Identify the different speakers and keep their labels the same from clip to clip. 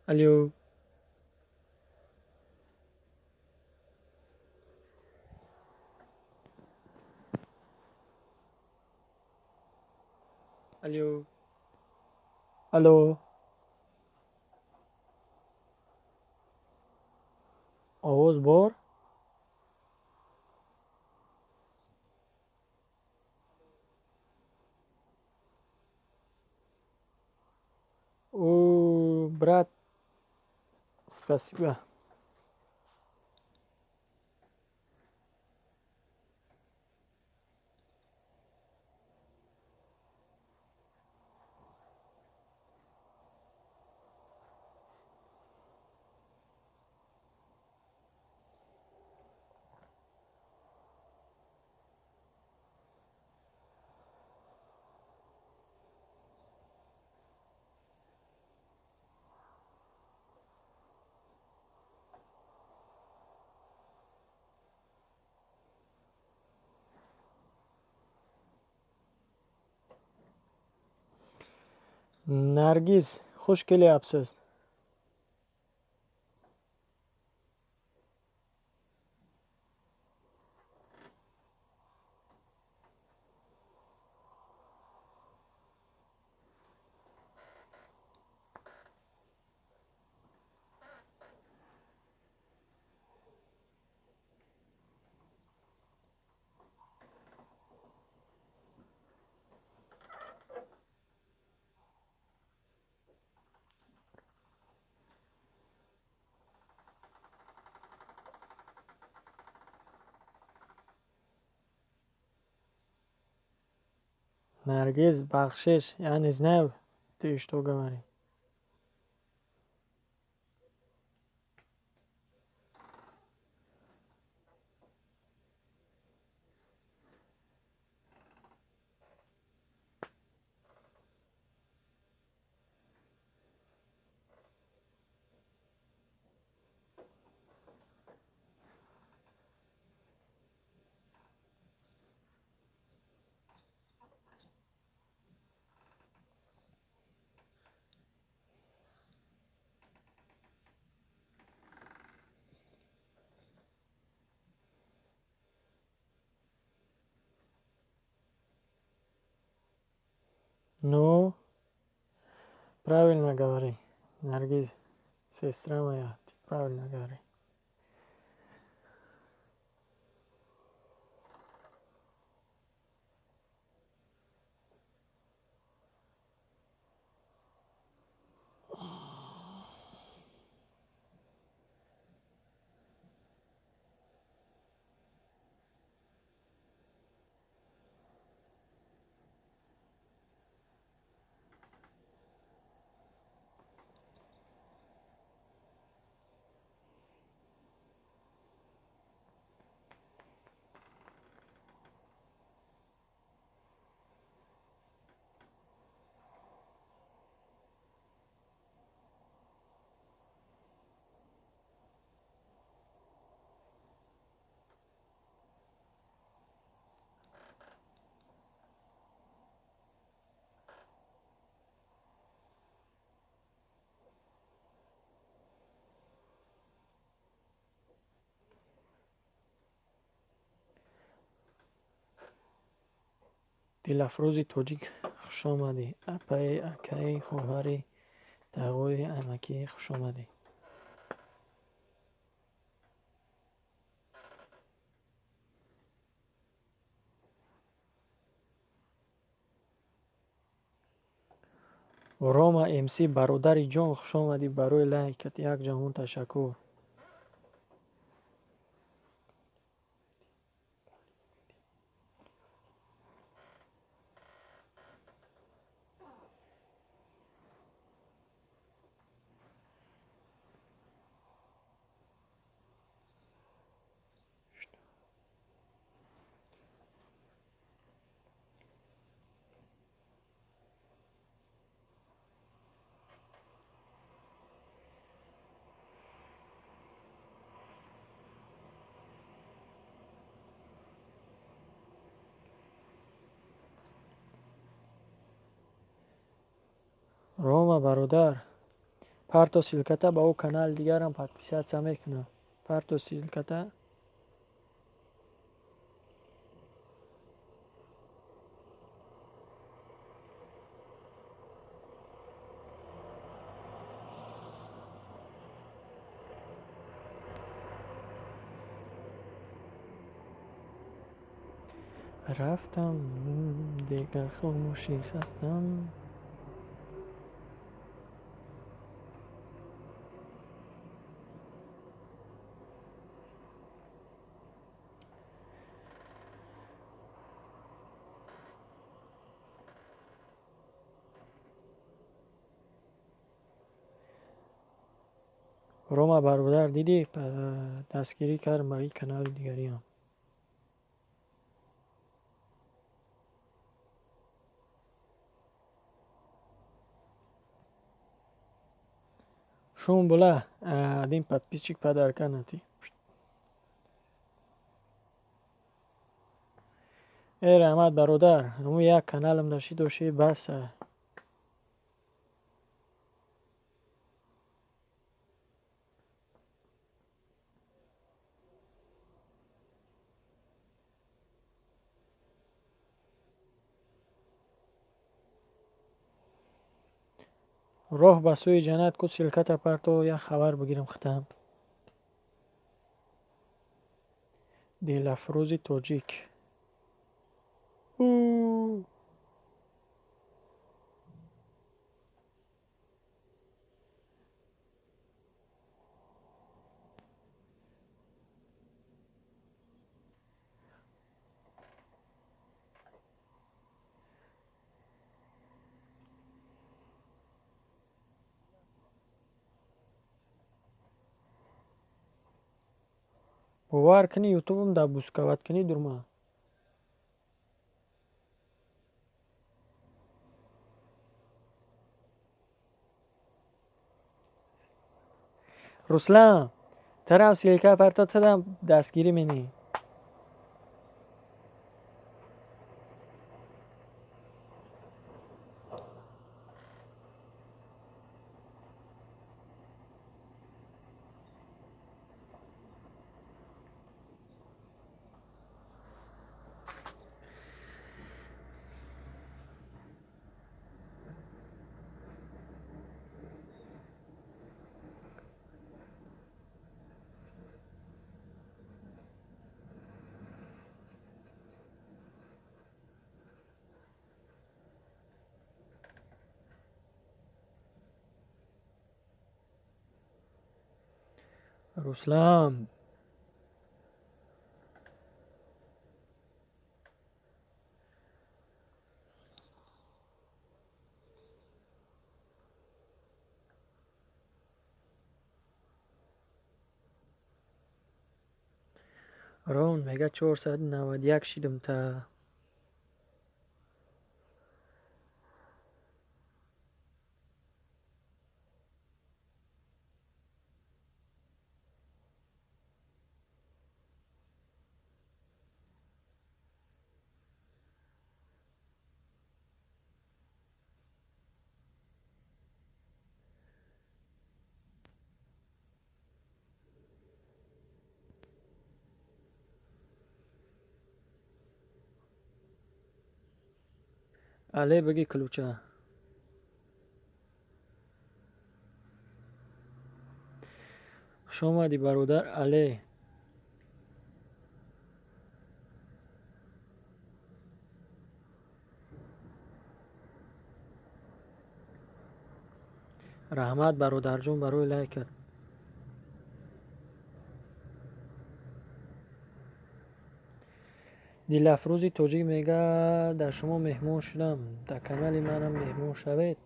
Speaker 1: Алло. Алло. Алло. Овоз бор? О, брат, спасибо. Наргиз, хуш kelyapsiz. Наргиз, бахшиш, я не знаю, ты что говоришь. Ну, правильно говори, Наргиз, сестра моя, ты правильно говори. Дилафрӯзи тоҷик, хушомадӣ. Апаи, акаи, хоҳари, тағои, амакӣ, хушомадӣ. Рома МС, бародари ҷон, хушомадӣ. Барои лайкат як ҷаҳон ташаккур. Рома, бародар, Парто ссылката ба ӯ канали дигарам подписаться мекунам. Парто ссылката. Рафтам, дигар хомӯшӣ хастам. Рома бародар, дидӣ, дастгирӣ кардам ба ин канали дигариам. Шум була, один подписчик подарка на ти. Э, раҳмат, бародар, ҳамун як каналам дашти дошти, баса. Роҳ ба сӯи ҷаннат ку, ссылката парто, як хабар бигирам хитам. Дилафрӯзи тоҷик. Бовар кунӣ, ютубам дар бускаваткунӣ дурма. Руслан, тарам ссылка парто, тадам дастгирӣ менӣ. Руслан. Рон мега 491 шидам та. Але бигӣ ключа. Хуш омадӣ, бародар Але. Раҳмат, бародарҷон, барои лайкат. Дилафрӯзи тоҷик мега дар шумо меҳмон шудам, дар канали манам меҳмон шавед.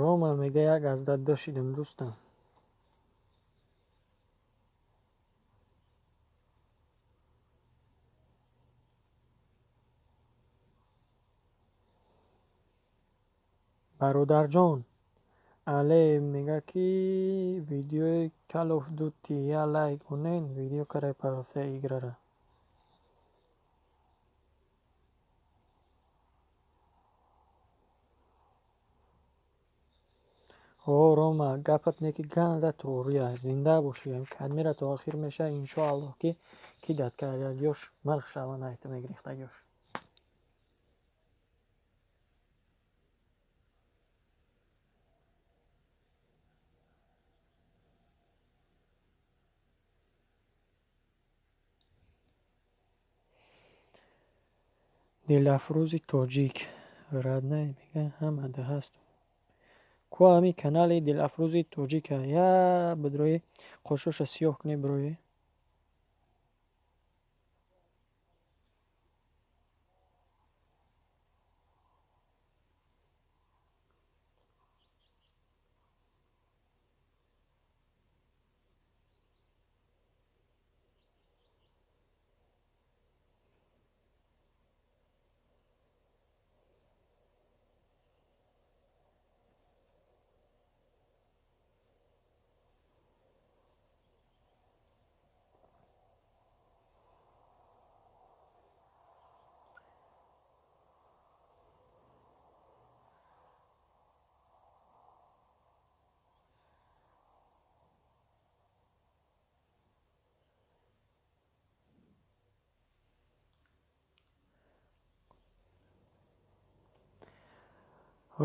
Speaker 1: Рома мега як аз даддо шидам, дӯстам. Бародарҷон, Але мега ки видеои Call of Duty я лайк онен видео карай парафта играра. О, Рома, гапат неки ганда тоғрия. Зинда бошӣ. Кадмира то охир меша, иншоаллоҳ ки кидат кардагиёш марх шава найта мегирифтагиёш. Дилафрӯзи тоҷик родной мега ҳамада ҳаст. Ку ҳами канали Дилафрӯзи тоҷика я бидрои қошоша сиёҳ кунӣ бирои.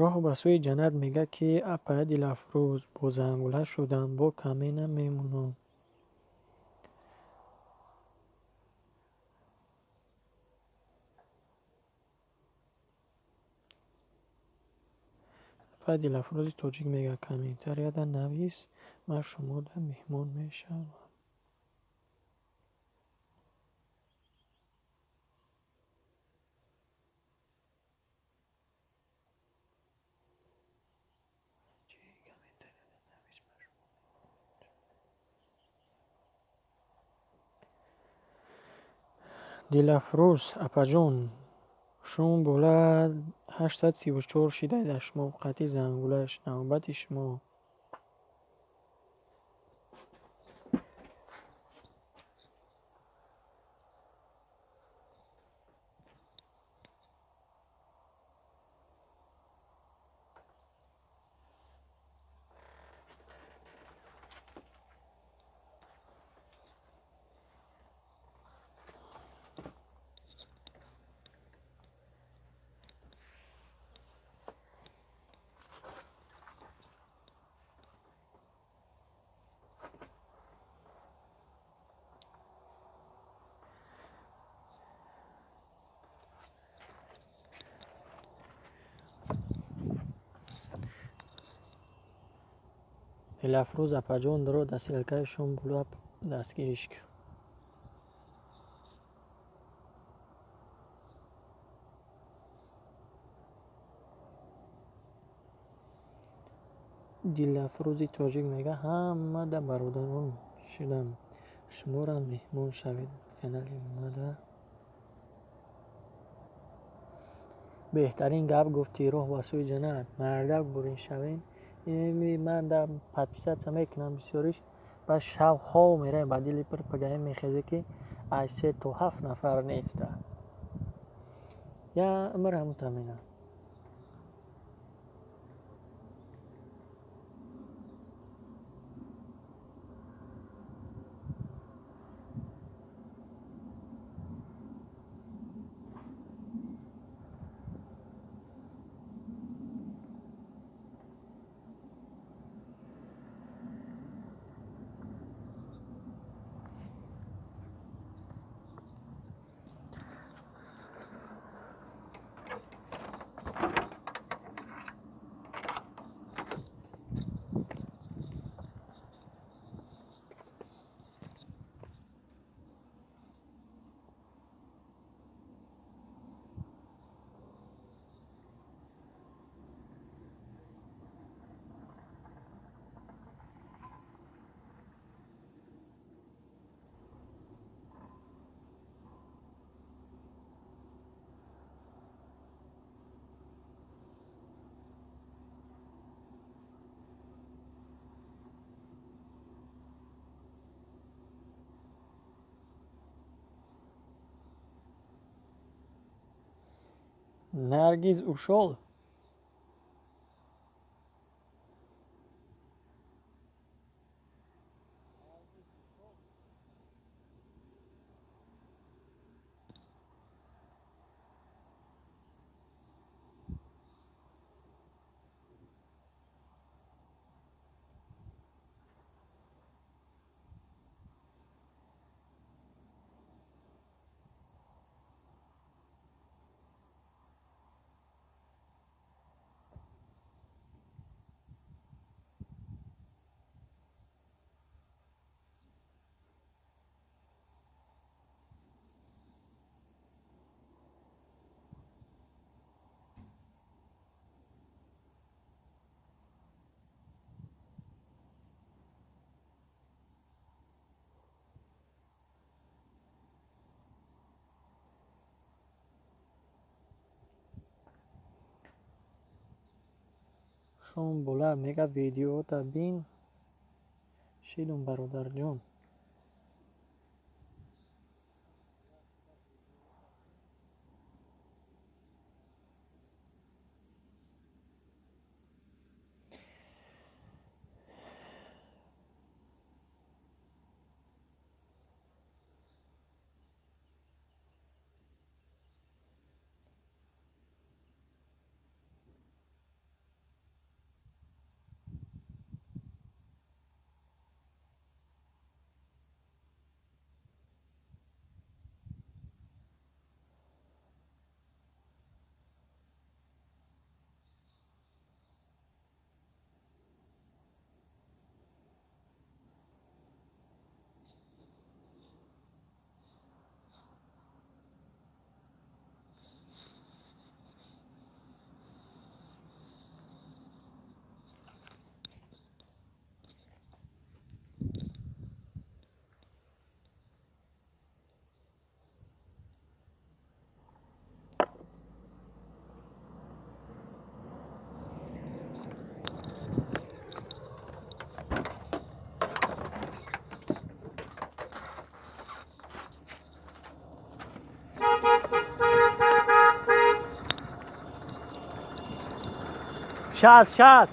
Speaker 1: Роҳ ба сӯи ҷаннат мега ки апая Дилафрӯз бо зангула шудам, бо камена мемонам. Апая Дилафрӯзи тоҷик мега комментарияда навис, ман шумода меҳмон мешавам. Дилафрӯз апаҷон, шум бола 834 шидай дар шумо қати зангулаш навбати шумо. Дилафрӯз апаҷон дро да ссылкаи шум була дастгириш кун. Дилафрӯзи тоҷик мега ҳамада бародарон шудам, шуморам меҳмон шавед канали мада. Беҳтарин гап гуфтӣ, роҳ ба сӯи ҷаннат. Мардак бурин шавем. Ман да подписаться мекунам бисёриш, баъд шаб хоб меравем, ба дили пир пагаем мехезе ки аз 3 то 7 нафар неста. Я умр ҳамута менам. Наргиз ушёл. Шом бола мега видеота бин шидум, бародарҷон. Сейчас, сейчас.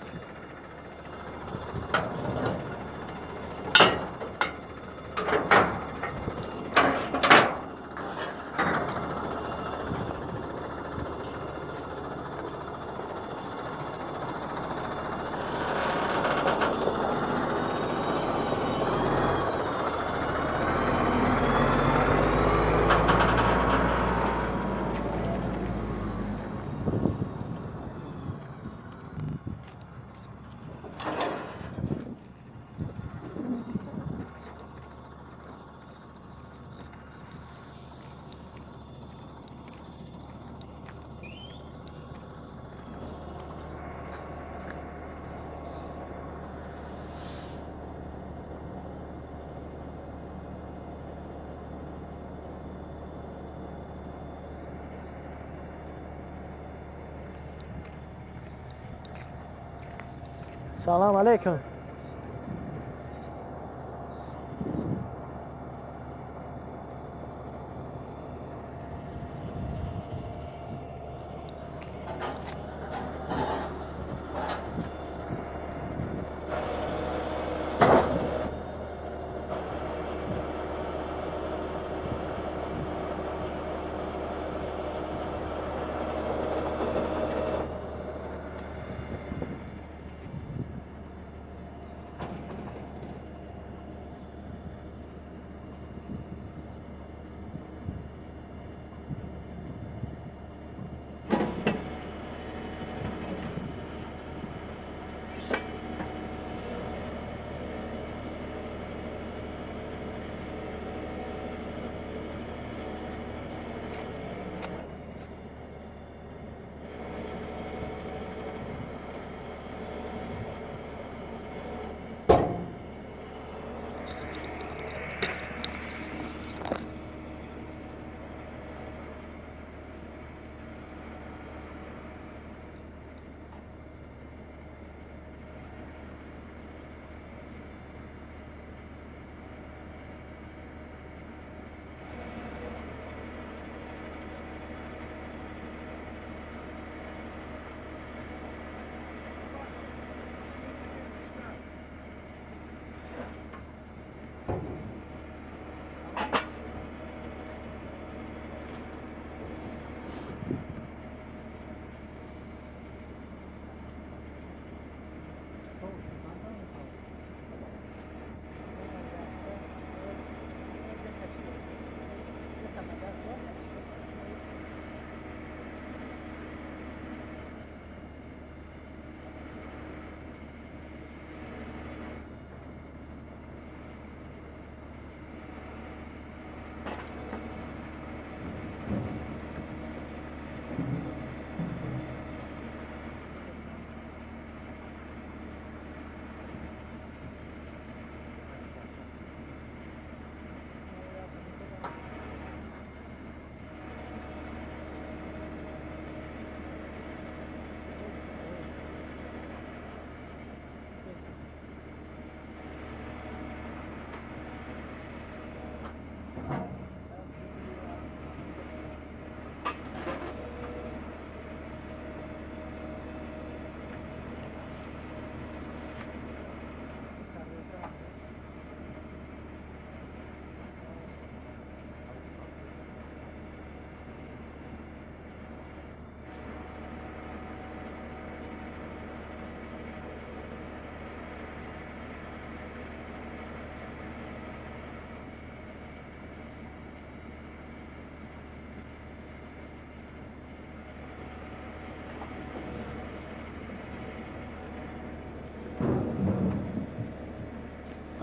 Speaker 1: Салам алейкум.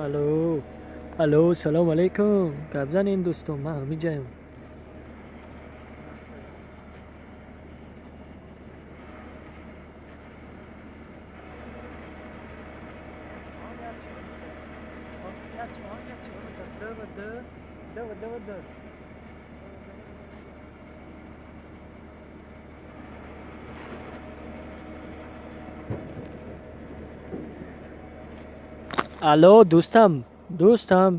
Speaker 1: Алло, алло, салом алейкум. Гап занем, дӯстон, ман ҳамиҷаем. Алло, дӯстам, дӯстам.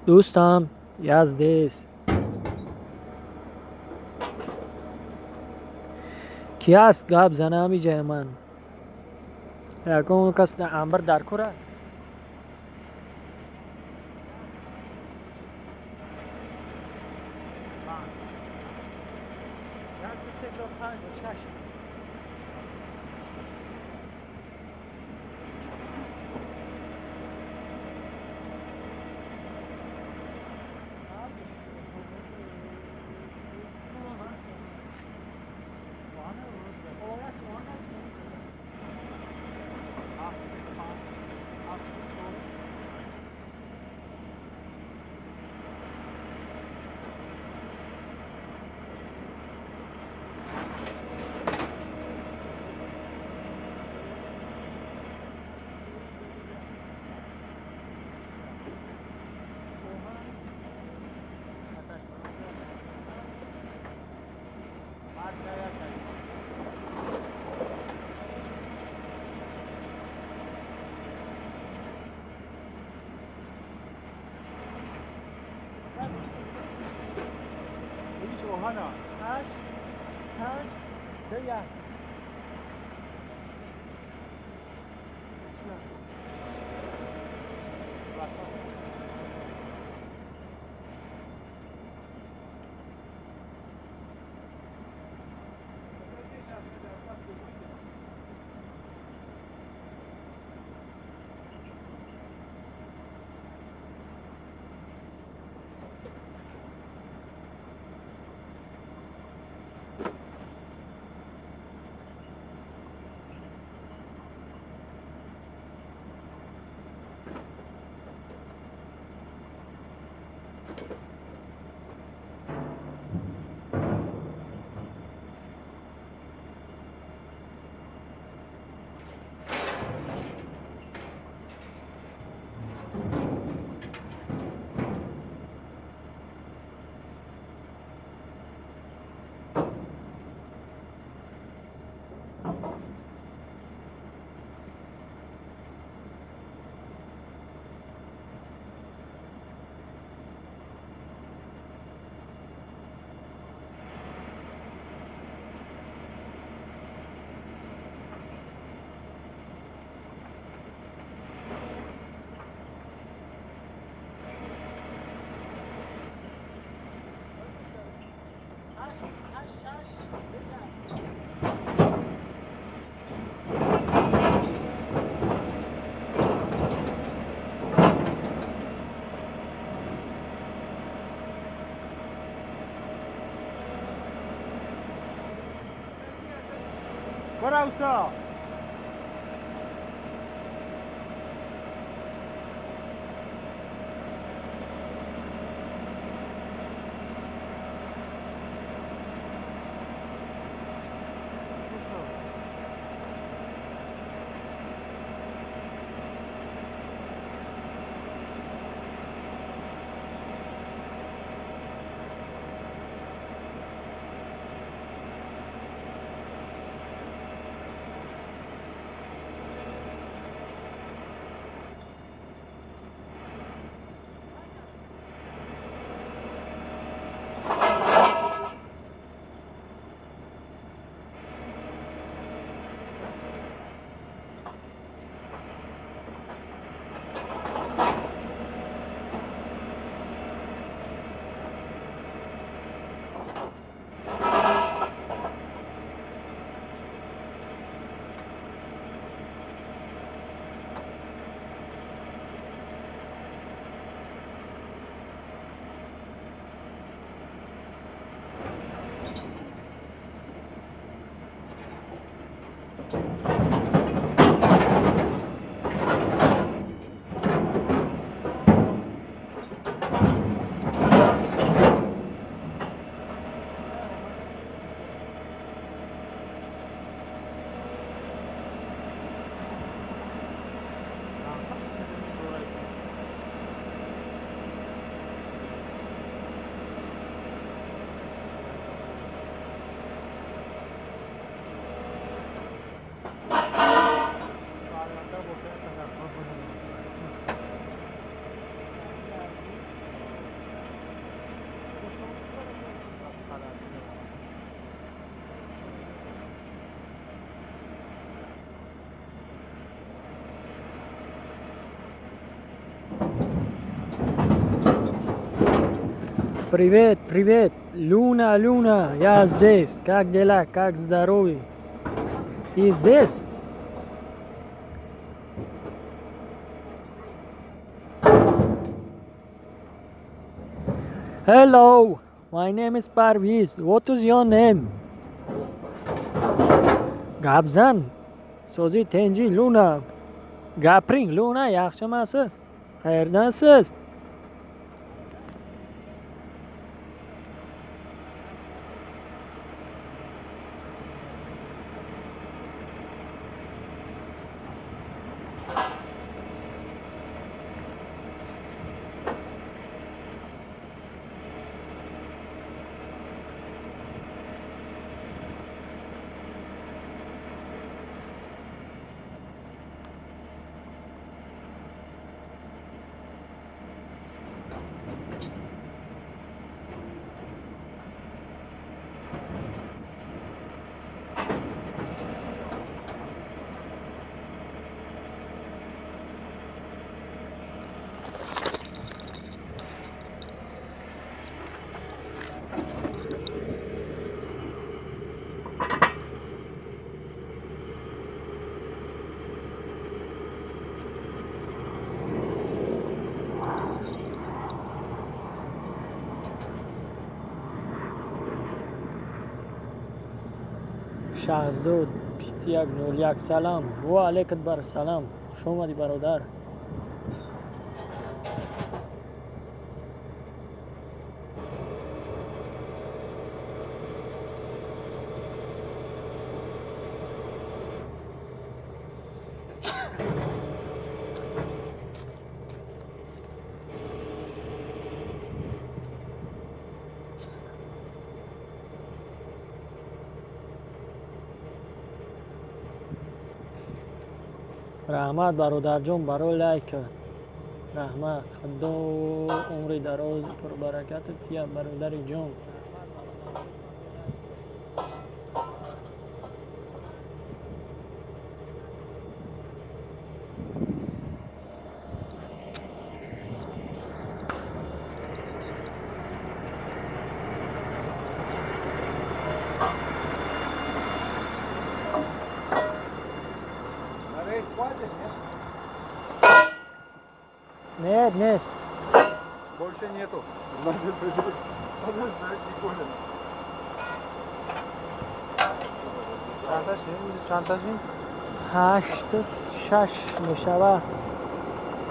Speaker 1: Дӯстам, я здесь. Ки аст, гап зана, ҳамиҷая ман. Ягон кас амбар дар кора? 8, 5, 2, 1.
Speaker 2: Voilà où ça.
Speaker 1: Привет, привет, Люна, Люна, я здесь. Как дела, как здоровье? Ты здесь? Hello, my name is Parviz. What is your name? Gapzan. So'zi tenji Luna. Gapiring Luna, yaxshimisiz? Qayerdansiz? Шаҳзод 2101 салам. Ва алайкум бар салам. Хуш омадӣ бародар. Раҳмат бародарҷон барои лайк. Раҳмат. Худо умри дароз пурбаракатат диҳад бародари ҷон. Нет, нет.
Speaker 2: Больше нету. Значит, придет подождать Николина. Чанташин?
Speaker 1: 8, 6 мешава.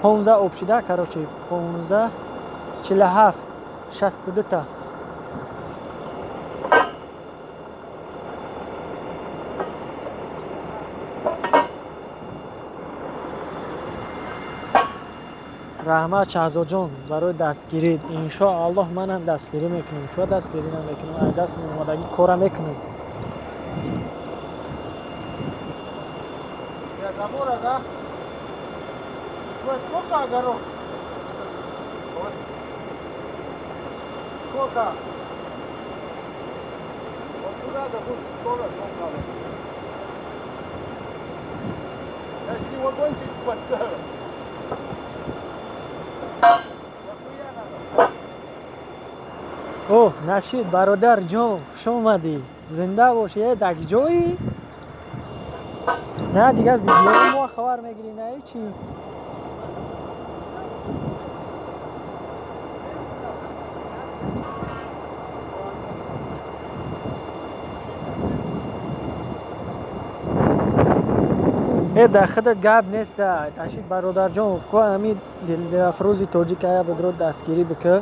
Speaker 1: 15 общий, да, короче, 15, 47, 62 та. Раҳмат Шаҳзодҷон барои дастгирӣ. Иншоаллоҳ манам дастгирӣ мекунам. Чӯ дастгирӣ намекунам? Ай даст омодагӣ кора мекунам.
Speaker 2: Для забора, да? Сколько огород? Сколько? Вот сюда, допустим, сколько надо? Я же не вагончик поставил.
Speaker 1: О, Нашид, бародар ҷон, хуш омадӣ. Зинда бошӣ, дар ҷои? На, дигар видеои мо хабар мегирӣ, на чӣ? Дар худат гап нест, Нашид бародарҷон, ко ҳами дилафрӯзи тоҷик ая бодро дастгирӣ бикӣ.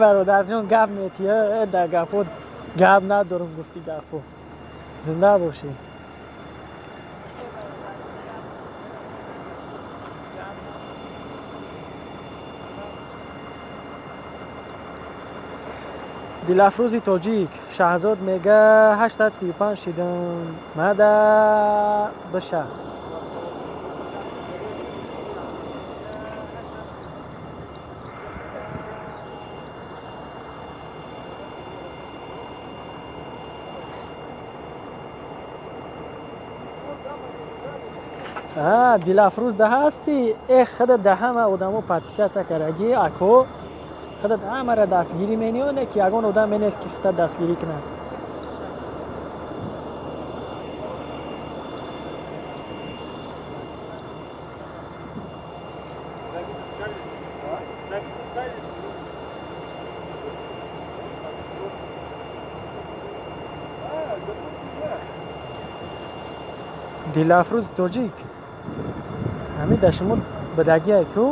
Speaker 1: Бародарҷон, гап метия, дар гапо гап надорам, гуфти гапо. Зинда бошӣ. Дилафрӯзи тоҷик Шаҳзод мега 835 шидам. Мада биша. Дилафрӯз да ҳастӣ? Э, худат да ҳама одамо подписаться кардаги, ако, худат ҳамаро дастгирӣ мениёне, ки ягон одам менест, ки худат дастгирӣ кунад. Дилафрӯз тоҷик, ҳамин да шумо бидагиай ку?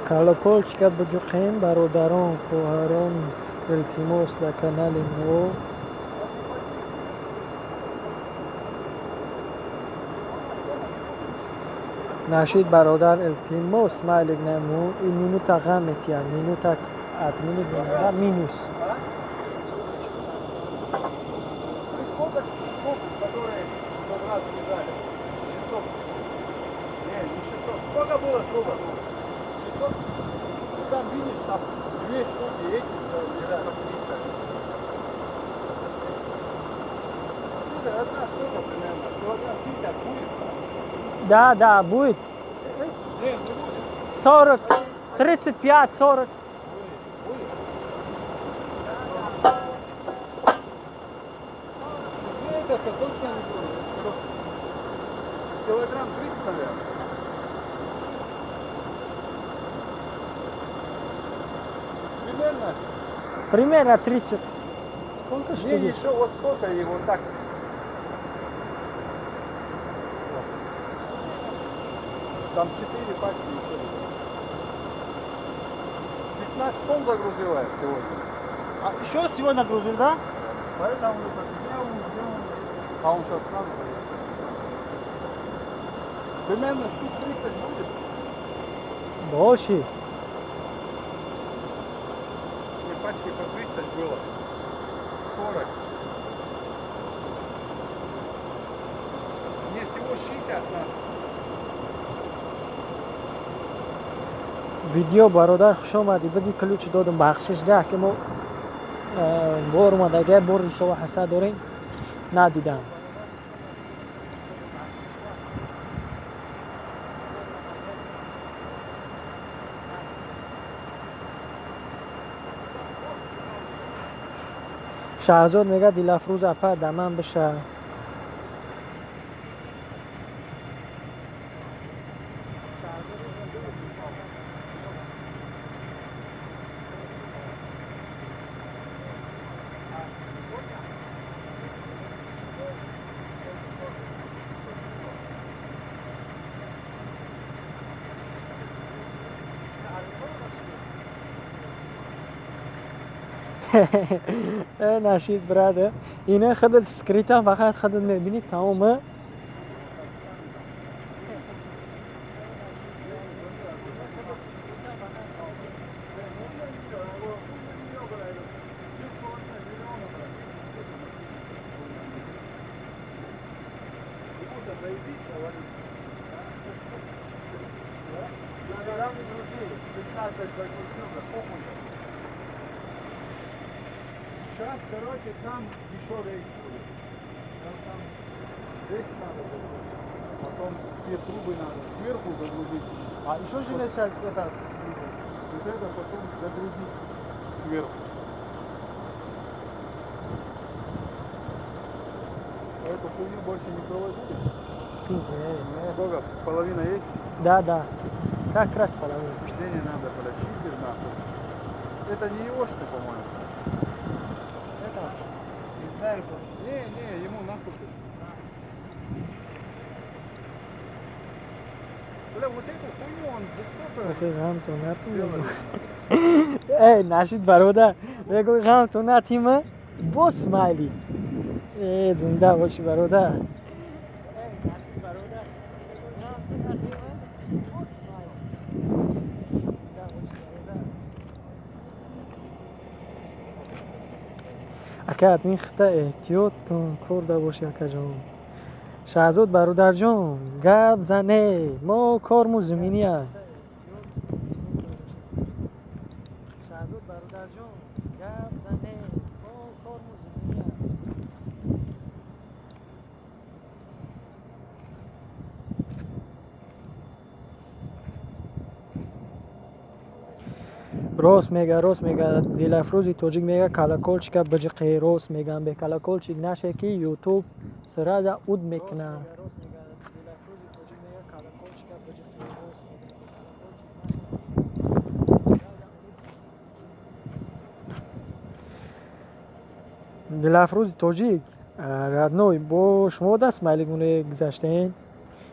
Speaker 1: Колокольчика биҷуқем, бародарон, хоҳарон, илтимос, ба канали мо. Нашид бародар, илтимос, смайлик наму, ин минута ғам метиҳад, минута админи бинанда минус.
Speaker 2: Ты сколько труб, которые в тот раз лежали? 600. Не, не 600. Сколько было трубок? 600? Ну там видишь, там две штуки эти лежат по 300. Слушай, одна штука примерно, килограмм 50 будет?
Speaker 1: Да, будет. 40, 35, 40.
Speaker 2: Нет, это точно не будет. Килограмм 30, наверное. Примерно.
Speaker 1: Примерно 30. Сколько что
Speaker 2: Не,
Speaker 1: здесь?
Speaker 2: еще вот столько и вот так. Там 4 пачки еще было. 15 тонн загрузила я сегодня.
Speaker 3: А еще сегодня грузил, да?
Speaker 2: Поэтому где он, где он? А он сейчас сразу поедет. Примерно штук 30 будет.
Speaker 1: Больше.
Speaker 2: Не, пачки по 30 было. 40. Мне всего 60 надо.
Speaker 1: Видео, бародар, хуш омадӣ. Биди, ключ додум, бахшиш да, ки мо бор омадагай, бор ҳисоба ҳаса дорем, надидам. Шаҳзод мега: «Дилафрӯз апа, да ман биша». Нашид брат, ина худат скрытам, фақат худат мебинӣ, тамома.
Speaker 2: Я не грузил, 15 загрузил, да похуй. Сейчас, короче, там еще рейс будет. Сейчас там здесь надо загрузить. Потом те трубы надо сверху загрузить.
Speaker 3: А еще железо это?
Speaker 2: Вот это потом загрузить сверху. А эту хуйню больше не провозили?
Speaker 1: Нет.
Speaker 2: Сколько? Половина есть?
Speaker 1: Да. Как раз половина.
Speaker 2: Впечатление надо, бля, шизер нахуй. Это не егошный, по-моему.
Speaker 3: Это? Не знаю.
Speaker 2: Не, ему нахуй. Бля, вот эту хуйню он за столько сделали.
Speaker 1: Эй, нашид бародар, мегӯй ғам ту натима, бо смайли. Э, зинда бошӣ, бародар. Эй, нашид бародар, мегӯй ғам ту натима, бо смайли. Зинда бошӣ, бародар. Ака админ, хита эҳтиёт кун, корда бошӣ, акаҷон. Шаҳзод бародарҷон, гап зане, мо корму зиминия. Шаҳзод бародарҷон, гап зане, мо корму зиминия. Рост мега, рост мега, Дилафрӯзи тоҷик мега, колокольчика биҷиқе. Рост мегам, бе колокольчик наше ки ютуб сразу уд мекуна. Дилафрӯзи тоҷик, родной, бо шумо даст смайлик моне гузаштаен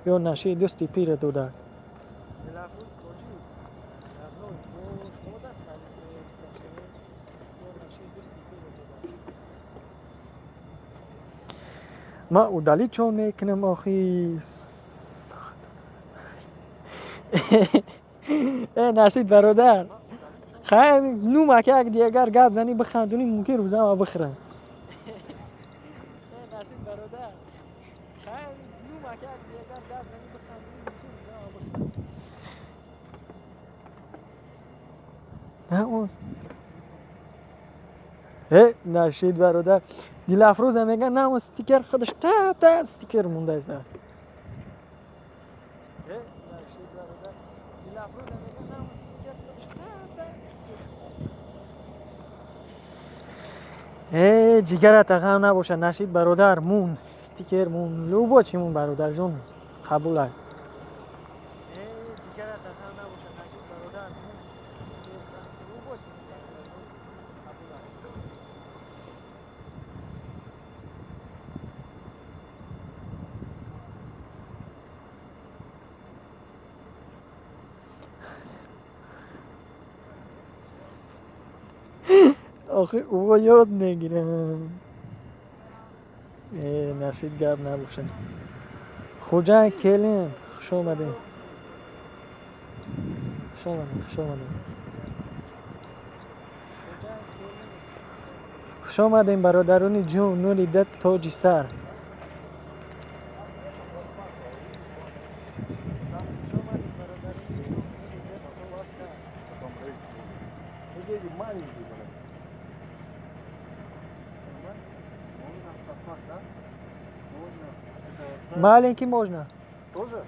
Speaker 1: ё наши дӯсти пира дода? Дилафрӯзи тоҷик, родной, бо шумо даст смайлик моне гузаштаен ё наши дӯсти пира дода? Ман удалить чон мекунам охи. Э, Нашид бародар, хай нумак як дигар гап зани, бихандунӣ, мумкин рӯзама бихӯрам. Э, Нашид бародар, хай нумак як дигар гап зани, бихандунӣ, мумкин рӯзама бихӯрам. Э, Нашид бародар, Дилафрӯза мега, на стикер худаш тап тап стикер мондааст. Э, Нашид бародар, Дилафрӯза мега, на стикер худаш тап тап стикер. Э, ҷигарата ғам набошад, Нашид бародар, мун стикер, мун любо чи мун, бародарҷон, қабулай. Э, ҷигарата ғам набошад, Нашид бародар, мун стикер, любо чи мун, бародарҷон, қабулай. Охи ӯ ёд мегирам. Э, Нашид, гап набошад. Хуҷанд келин, хуш омадем, хуш омадем, хуш омадем, хуш омадем, бародарони ҷон, нури да тоҷи сар.
Speaker 2: Потом рейс будет. Ну, маленький, блядь.
Speaker 3: Можно пластмасс, да? Можно. Это
Speaker 1: Маленький можно.
Speaker 2: Тоже?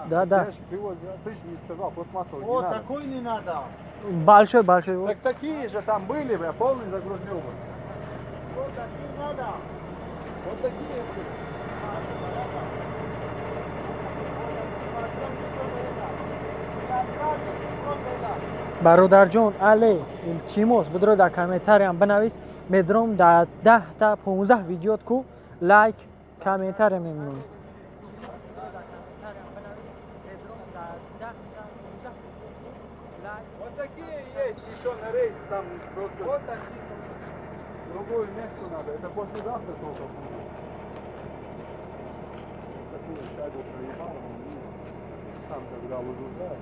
Speaker 1: Да.
Speaker 2: Я ж ты же не сказал, пластмассовый
Speaker 3: О,
Speaker 2: не надо.
Speaker 3: Такой не надо.
Speaker 1: Большой, большой.
Speaker 2: Так такие же там были, бля, полный загрузил бы.
Speaker 3: Вот такие надо.
Speaker 2: Вот такие были.
Speaker 1: Бародарҷон, але илтимос, бидро дар комментариям бинавис, медром дар 10-та 15 видеот ку лайк, комментария мемонам.
Speaker 2: Вот такие есть еще на рейс, там просто
Speaker 3: Вот такие.
Speaker 2: Другое место надо. Это послезавтра только будет. Такую шайбу проебал, он мимо. Там, когда выгружают.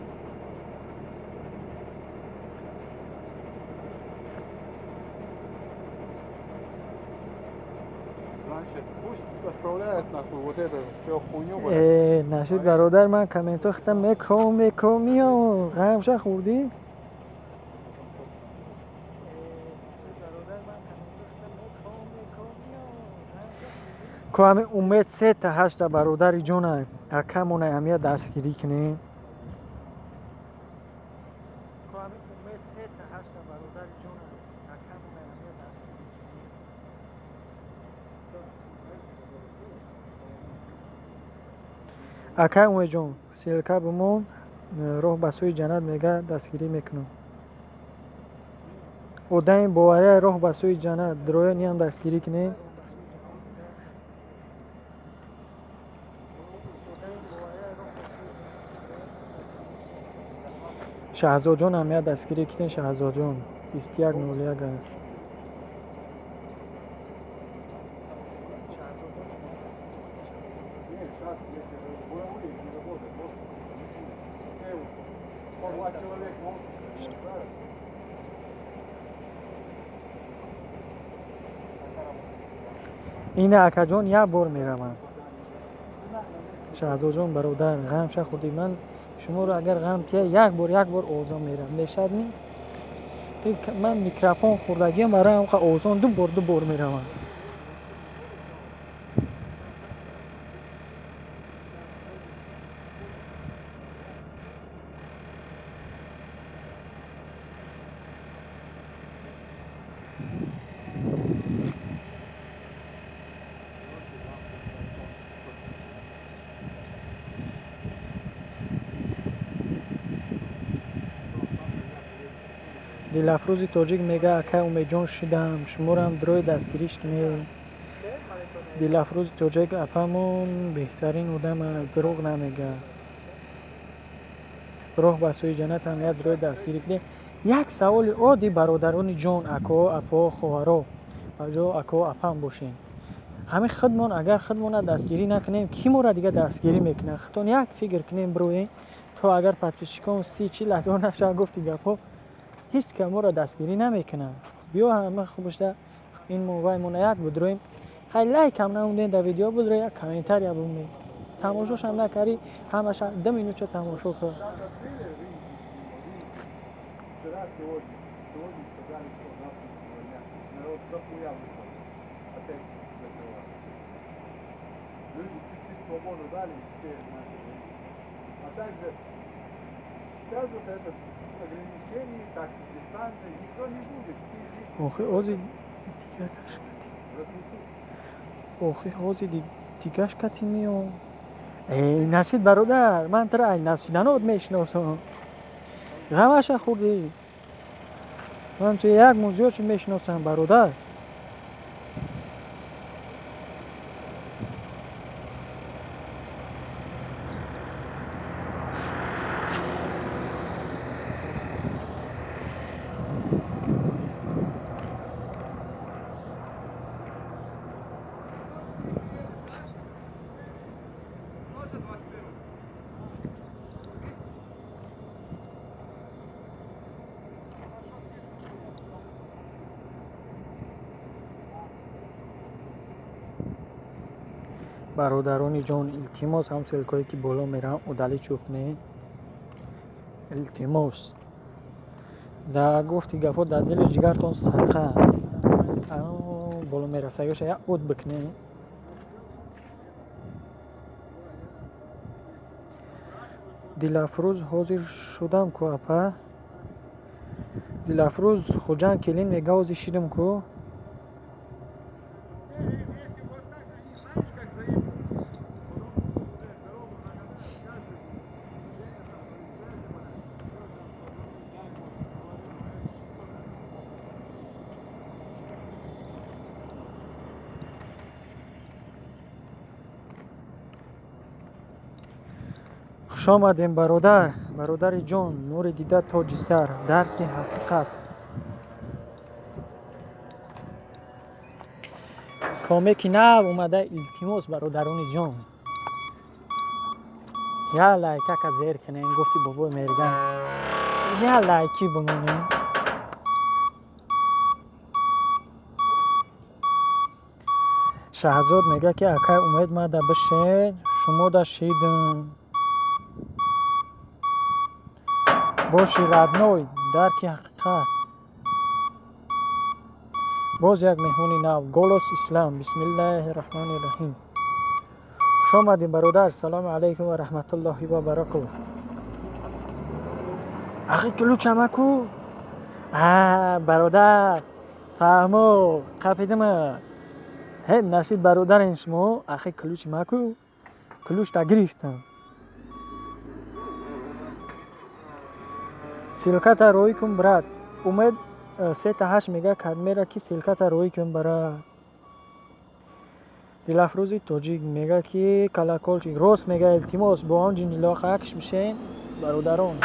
Speaker 2: Значит, пусть отправляют нахуй вот это все хуйню, блядь.
Speaker 1: Э, Нашид бародар, ман комментҳо хитам меком, меком, миём, ғамша хӯрдӣ? Ку ҳами умед сета ҳашта бародари ҷона акамона ҳамия дастгирӣ кунем. Ку ҳами умед сета ҳашта бародари ҷона акамона ҳамия дастгирӣ кунем. Акай Умедҷон, ссылка бимон, роҳ ба сӯи ҷаннат мега, дастгирӣ мекунам. Одами бовария, роҳ ба сӯи ҷаннат дроя ниам дастгирӣ кунем. Шаҳзодҷон ҳамия дастгирӣ кунем. Шаҳзодҷон, 2101.
Speaker 2: Не, сейчас эти буровые не работают. Вот, все вот, 102 человек могут, не знаю.
Speaker 1: Ина, акаҷон, як бор мераванд. Шаҳзодҷон бародар, ғам шахӯрдӣ. Ман шуморо агар ғам кия, як бор як бор овозон мерам. Мешад ми? Ман микрофон хӯрдагиам, барои ҳамқа овозон ду бор ду бор меравам. Дилафрӯзи тоҷик мега: акай Умедҷон, шидам, шуморам дрои дастгириш кинед. Дилафрӯзи тоҷик апамон беҳтарин одам, дурӯғ намега. Роҳ ба сӯи ҷаннат ҳам як дрои дастгирӣ кунед. Як саволи оддӣ, бародарони ҷон, ако, апо, хоҳаро, баҷо ако, апам бошем. Ҳамин худмон агар худмона дастгирӣ накунем, кӣ моро дига дастгирӣ мекунад? Худтон як фикр кунем, бироем, то агар подписчикон 30-40 ҳазор нашавад, гуфти гапҳо, ҳеҷ кас моро дастгирӣ намекунад. Биё ҳама хуб шуда ин ваймона як будроем. Хай, лайкам намондем дар видео, будро як комментария бумед. Тамошошам накарди, ҳамаша 2 минутча тамошо кар.
Speaker 2: Сейчас открыли рынки, рынки. Вчера, сегодня. Сегодня сказали, что завтрашнего дня. Народ дохуя вышел. Опять закрывают. Люди чуть-чуть свободу дали, и все начали рынки. А также скажут этот ограничение, так дистанция, никто не будет. Все лишние
Speaker 1: Охи ози дигашкати.
Speaker 2: разнесут.
Speaker 1: Охи ҳози дигашкати миём. Эй, нашид бародар, ман тара ай нафсиданот мешиносам. Ғамаша хӯрдӣ. Ман ту як моҳ зиёд шуд мешиносам, бародар. Бародарони ҷон, илтимос, ҳам ссылкое ки боло меравам, удалить кунед. Илтимос. Да гуфти гапҳо, дар дили ҷигартон садқа. Боло мерафтагиша як уд бикунед. Дилафрӯз ҳозир шудам ку, апа. Дилафрӯз Хуҷанд келин мега, ҳозир шидам ку.
Speaker 2: Если вот так они, знаешь, как заебут. Потом, блядь, дорогу загадают, скажут, Женя там, связи, блядь, тоже
Speaker 1: Хуш омадем, бародар, бародари ҷон, нури дида, тоҷи сар, дарки ҳақиқат. Комеки нав омада, илтимос, бародарони ҷон. Я лайкака зер кунем, гуфти бобои Мерган. Я лайки бимонем. Шаҳзод мега ки акай Умед, мада бишед, шумо да шидам. Боши, родной, дарки ҳақиқат. Боз як меҳмони нав, Голос Ислам. Бисмиллаҳи раҳмони раҳим. Хуш омадем, бародар. Салому алайкум ва раҳматуллоҳи ва баракатуҳ. Ахи ключама ку? А, бародар, фаҳмо, қапидима. Ҳе, нашид бародарен шумо, ахи ключи ма ку? Ключ та гирифтам. Ссылката роӣ кун, брат. Умед сета ҳашт мега кадмера ки ссылката роӣ кун, брат. Дилафрӯзи тоҷик мега ки колокольчик рост мега, илтимос, бо ҳам ҷинҷилоқ акш бишен, бародарон.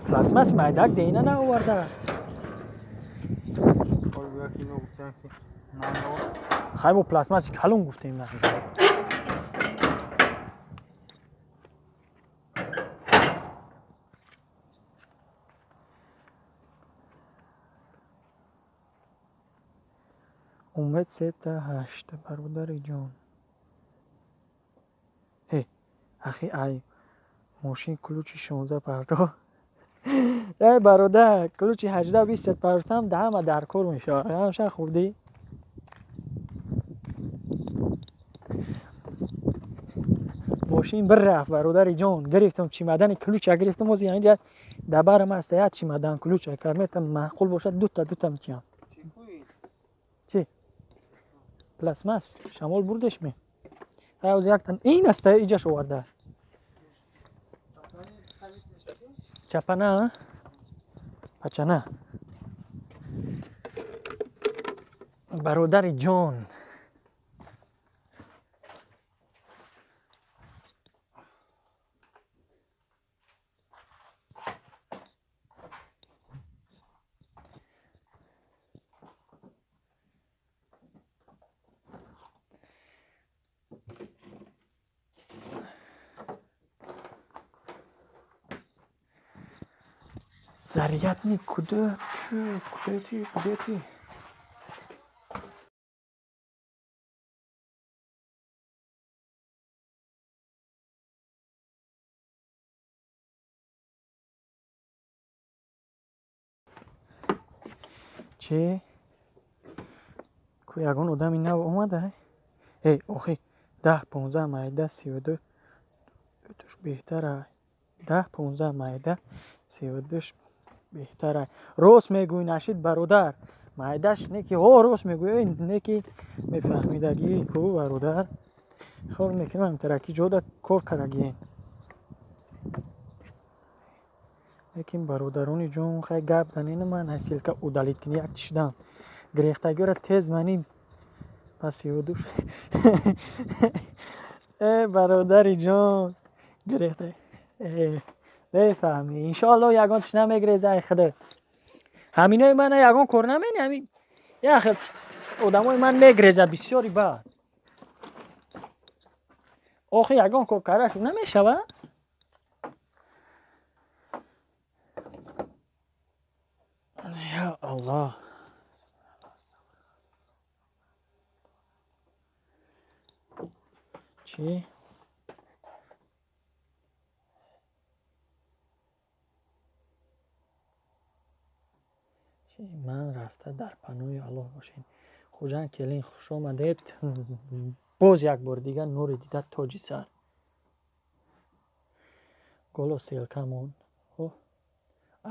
Speaker 1: Пластмасси майдак дейна наоварда. Хай, мо пластмасси калон гуфтем, на. Умед 3-8 бародари ҷон. Ҳе, ахи ай мошин ключи 16 парто. Эй бародар, ключи 18-20 партам да ҳама дар кор мешавад. Ҳамша хурдӣ. Мошин бирафт бародари ҷон. Гирифтам чимадани ключа гирифтам, ози инҷа дар барам аст як чимадан ключа карметам маъқул бошад дута дута метиҳам. Чи? Пластмасс шамол бурдеш ме? Ҳай ози яктан ин аст иҷаш оварда. Чапана, пачана. Бародари ҷон. Зарядник куда? Куда ты? Куда ты? Че? Ку ягон одами нав омада? Эй, охи, 10, 15 майда 32 душ беҳтара. 10, 15 майда 32 беҳтара. Рост мегӯй нашид бародар. Майдаш не ки ҳо рост мегӯй, не ки мефаҳмидагӣ ку бародар. Хор мекунам тараки ҷода кор карагиен. Лекин бародарони ҷон хай гап занена ман ҳасилка удалит кини як чишдам. Гирехтагиро тез мани пас 32. Э бародари ҷон гирехта. Э бефаҳмӣ. Иншоалло ягон чиз намегиреза ай худо. Ҳаминои мана ягон кор намени ҳами як хел одамои ман мегиреза бисёри бад. Охи ягон кор кардашу намешава? Я Аллоҳ. Чӣ? Ман рафта дар паноҳи Аллоҳ бошед. Хуҷанд келин хуш омадед. Боз як бор дигар нури дида тоҷи сар. Голо селкамон.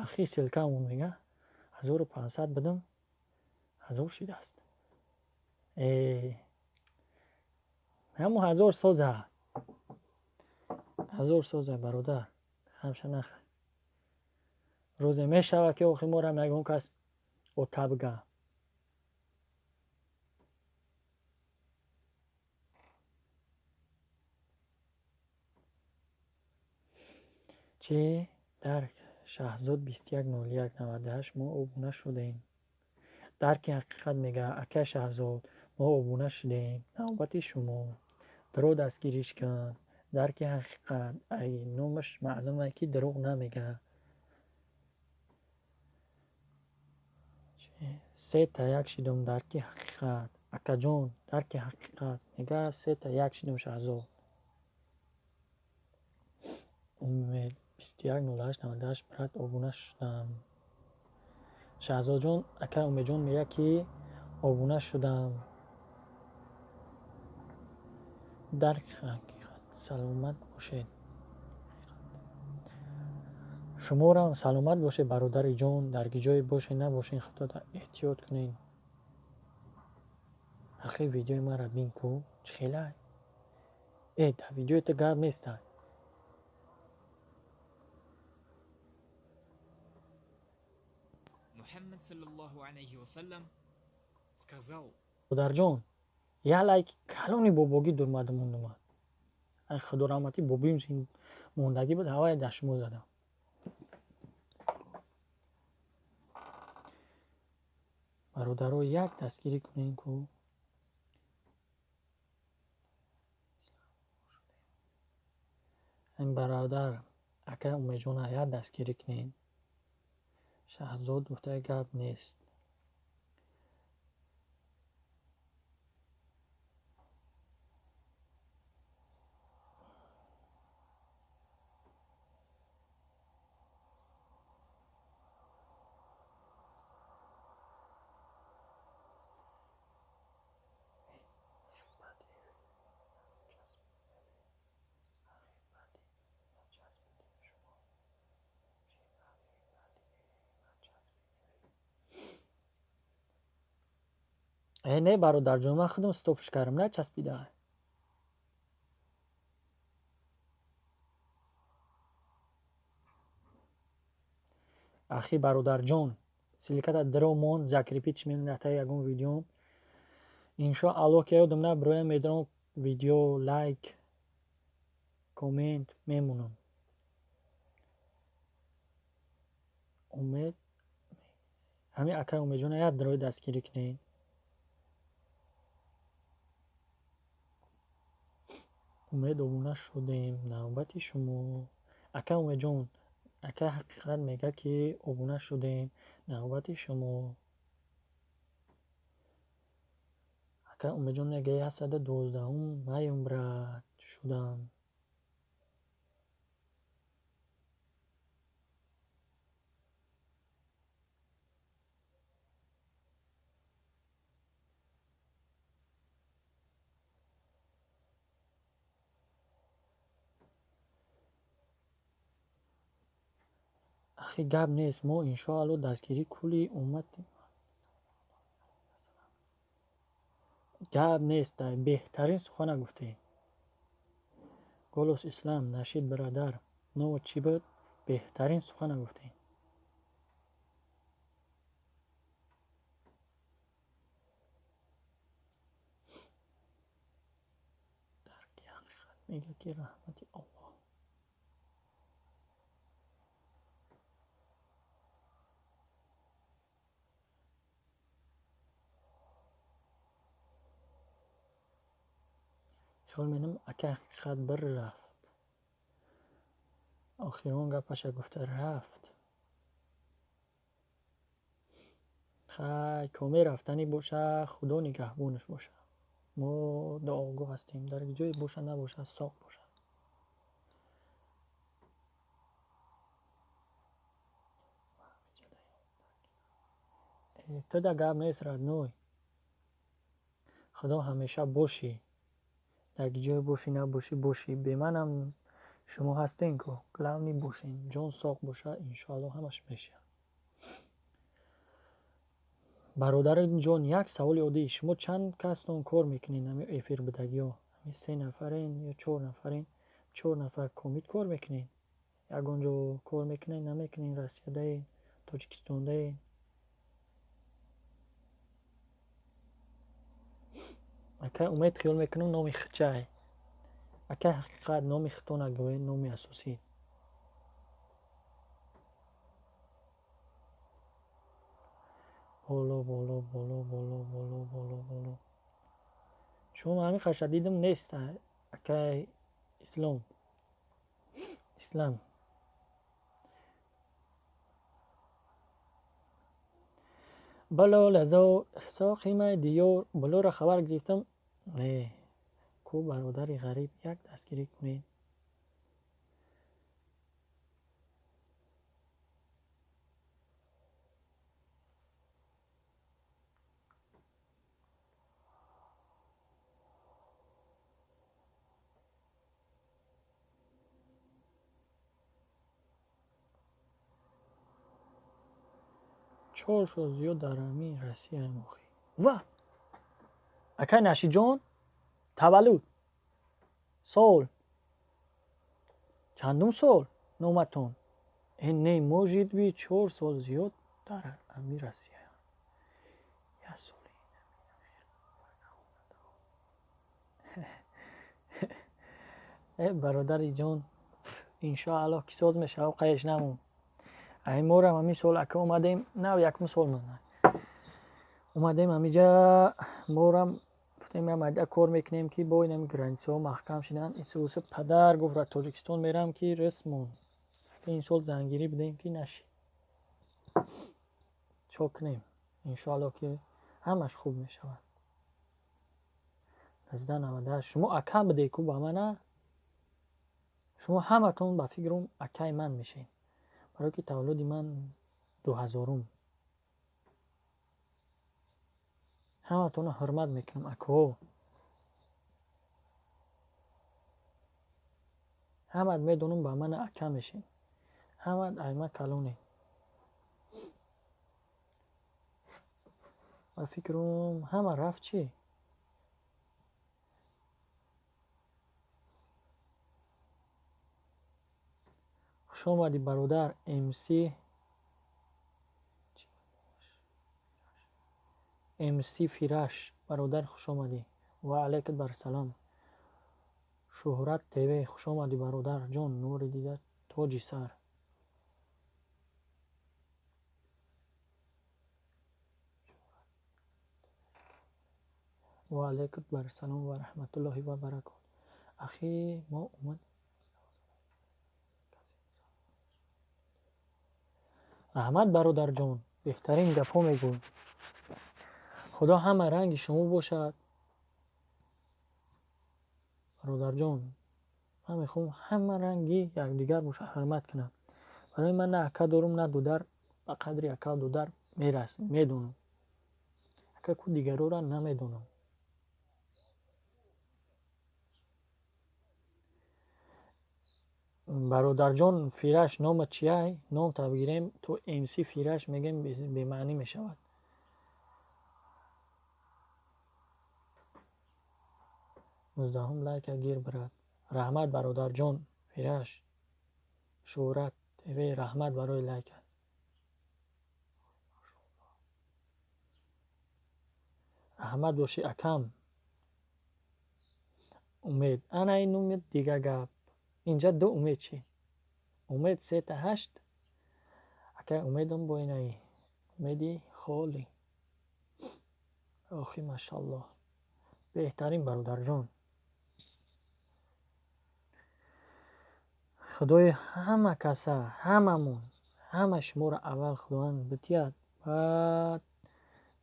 Speaker 1: Ахи селкамон мега 1500 бидам 1000 шидааст. Ҳамун 1000 соза. 1000 соза бародар. Ҳамша нах. Рӯзе мешавад ки охи морам ягон кас отабга. Чӣ? Дар Шаҳзод 210198 мо обуна шудем. Дарки ҳақиқат мега ака Шаҳзод мо обуна шудем. Навбати шумо. Дурӯғ дастгириш кун. Дарки ҳақиқат ай номаш маълум ай ки дурӯғ намега. 3-1 шидум дарки ҳақиқат. Акаҷон дарки ҳақиқат мега 3-1 шидум Шаҳзод. Умед 210898 брат обуна шудам. Шаҳзодҷон ака Умедҷон мега ки обуна шудам. Дарки ҳақиқат саломат бошед. Шуморам саломат бошед бародари ҷон. Дар ҷое бошед набошед худода эҳтиёт кунед. Ахи видеои маро бин ку чӣ хелай? Дар видеои ту гап нестай.
Speaker 4: Мухаммад саллаллаху алайҳи васаллам сказал:
Speaker 1: Бародарҷон, як лайк калони бобогӣ дурмада мондумад. Ай худо раҳматӣ бобим мондагӣ буд, ҳавае дар шумо задам. Бародаро як дастгирӣ кунем ку. Ин бародар ака Умедҷона як дастгирӣ кунем. Шаҳзод гуфтаи гап нест. Не, бародарҷон, ман худам стопш кардам, начаспида. Ахи, бародарҷон, ссылката дромон, закрепить мената ягон видеом. Иншоаллоҳ, ки ёдам набироям, медорам видео, лайк, коммент мемонам. Умед, ҳамин акай Умедҷона як дрои дастгирӣ кунед. Умед, обуна шудем, навбати шумо. Ака Умедҷон, акай Ҳақиқат мегӯяд, ки обуна шудем, навбати шумо. Ака Умедҷон мегӯяд, 112-ум маем, брат, шудам. Ахи, гап нест, мо иншоалло дастгирии кулли уммати. Гап нест, беҳтарин сухана гуфтед. Голос Ислам, нашид бародар, но чӣ буд? Беҳтарин сухана гуфтед. Дарки ҳақиқат мегӯяд, ки раҳмати Аллоҳ. Хиёл менам, ака Ҳақиқат бір рафт. Охирон гапаша гуфта рафт. Хай, коме рафтанӣ боша, Худо нигаҳбонаш боша. Мо дуогӯ ҳастем, дар ҷое боша набоша, соқ боша. Туда гап нест, родной. Худо ҳамеша бошӣ. Дар ҷое бошӣ набошӣ, бошӣ. Беманам шумо ҳастен ку. Главный бошен. Ҷон соқ боша, иншоалло ҳамаш мешавад. Бародари ҷон, як саволи оддӣ. Шумо чанд кастон кор мекунед ҳамин эфир будагиҳо? Ҳамин се нафарен ё чор нафарен? Чор нафар комит кор мекунед? Ягон ҷо кор мекунед, намекунед? Россиядаед, Тоҷикистондаед? Акай Умед, хиёл мекунам, номи хичай. Акай Ҳақиқат, номи хито нагӯед, номи асосӣ. Боло, боло, боло, боло, боло, боло, боло. Шумо ҳамин қаша дидам, нест, акай Ислом. Ислам. Бало лазо соқимаи диёр болоро хабар гирифтам. Не, ку бародари ғариб як дастгирӣ кунед. Чор сол зиёд дар ҳамин Россияем охи. Ва! Акай Нашиҷон, таваллуд сол чандум сол номатон? Не может быть, 4 сол зиёд дар ҳамин Россияем. Як соли. Э, бародари ҷон, иншоаллоҳ, ки соз мешавад, қайш намон. Ай, морам ҳамин сол, ака, омадем, нав якум сол ман омадем ҳамиҷа. Морам гуфтем, майда кор мекунем, ки бо инами границаҳо маҳкам шиданд. Исуса падар гуфт, ра Тоҷикистон мерам, ки ресмон. Ин сол зангирӣ будем, ки нашид. Чо кунем? Иншоаллоҳ, ки ҳамаш хуб мешавад. 1998 шумо ака будед ку ба мана? Шумо ҳаматон ба фикрум акаи ман мешед, барое ки таваллуди ман 2000-ум. Ҳаматонро ҳурмат мекунам, акаҳо. Ҳамат медонам, ба мана ака мешед. Ҳамат айма калонед. Ба фикрам ҳама рафт чӣ? Хуш омадӣ бародар МС МС Фираш. Бародар хуш омадӣ. Ва алайкум барсалом. Шӯҳрат ТВ хуш омадӣ бародар ҷон, нури дида тоҷи сар. Ва алайкум барсалом ва раҳматуллоҳи ва баракот. Ахи мо омад. Раҳмат бародарҷон, беҳтарин гапҳо мегӯй. Худо ҳама ранги шумо бошад. Бародарҷон, ман мехоҳам ҳама ранги якдигар бошад, ҳурмат кунам. Барои ман на ака дорум, на дудар, ба қадри ака дудар мерасам, медонам. Ака ку дигарора намедонам. Бародарҷон Фираш нома чияй? Ном та бигирем, то МС Фираш мегем бемаънӣ мешавад. 19 лайка гир брат. Раҳмат бародарҷон Фираш. Шӯҳрат ТВ раҳмат барои лайка. Раҳмат бошӣ акам. Умед. Ана ин умед дига гап. Инҷа ду умед чӣ? Умед 3-8. Акай умедам бо инаи. Умеди холӣ. Охи машаллоҳ. Беҳтарин бародарҷон. Худои ҳама каса, ҳамамон, ҳама шуморо аввал Худованд битиҳад, баъд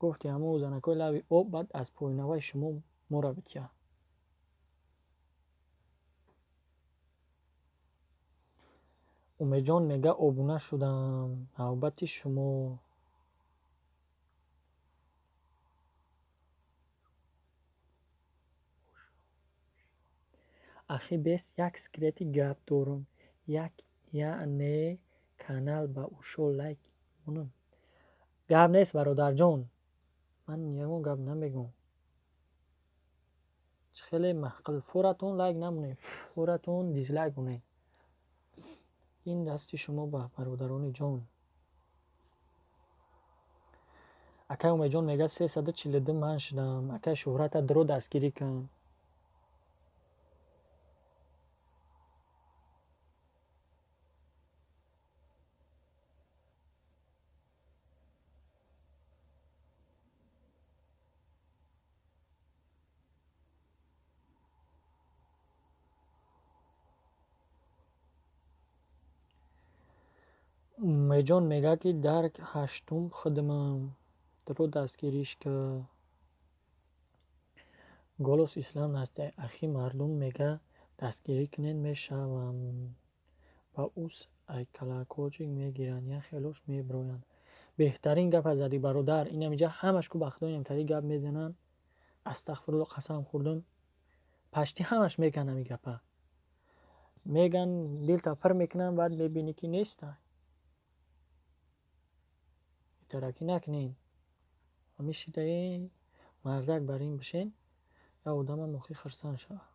Speaker 1: гуфти ҳамон занакҳои лави об, баъд аз пойнаваи шумо моро битиҳад. Умедҷон мега обуна шудам, навбати шумо. Ахи бес як секрети гап дорум. Як яъне канал ба ушо лайк монам. Гап нест бародарҷон. Ман ягон гап намегӯм. Чӣ хеле маҳқил. Форатон лайк намонед, форатон дизлайк монед. Ин дасти шумо ба бародарони ҷон. Акай Умедҷон мега 342 ман шудам. Акай Шӯҳрата дро дастгирӣ кун. Умедҷон мега ки дар ҳаштум хидмам. Дро дастгириш ка. Голос ислам насте. Ахи мардум мега дастгирӣ кунед мешавам. Ба ус ай калакочик мегиранд, як хелош меброянд. Беҳтарин гапа задӣ бародар. Инам иҷа ҳамаш ку ба худо инамтари гап мезананд. Астағфируллоҳ қасам хӯрдам. Пашти ҳамаш меган ҳами гапа. Меган дилта пир мекунанд, баъд мебинӣ ки неста. Таракӣ накунед. Ҳамишидаи мардак бар ин бишен, як одамам охи хирсан шавад.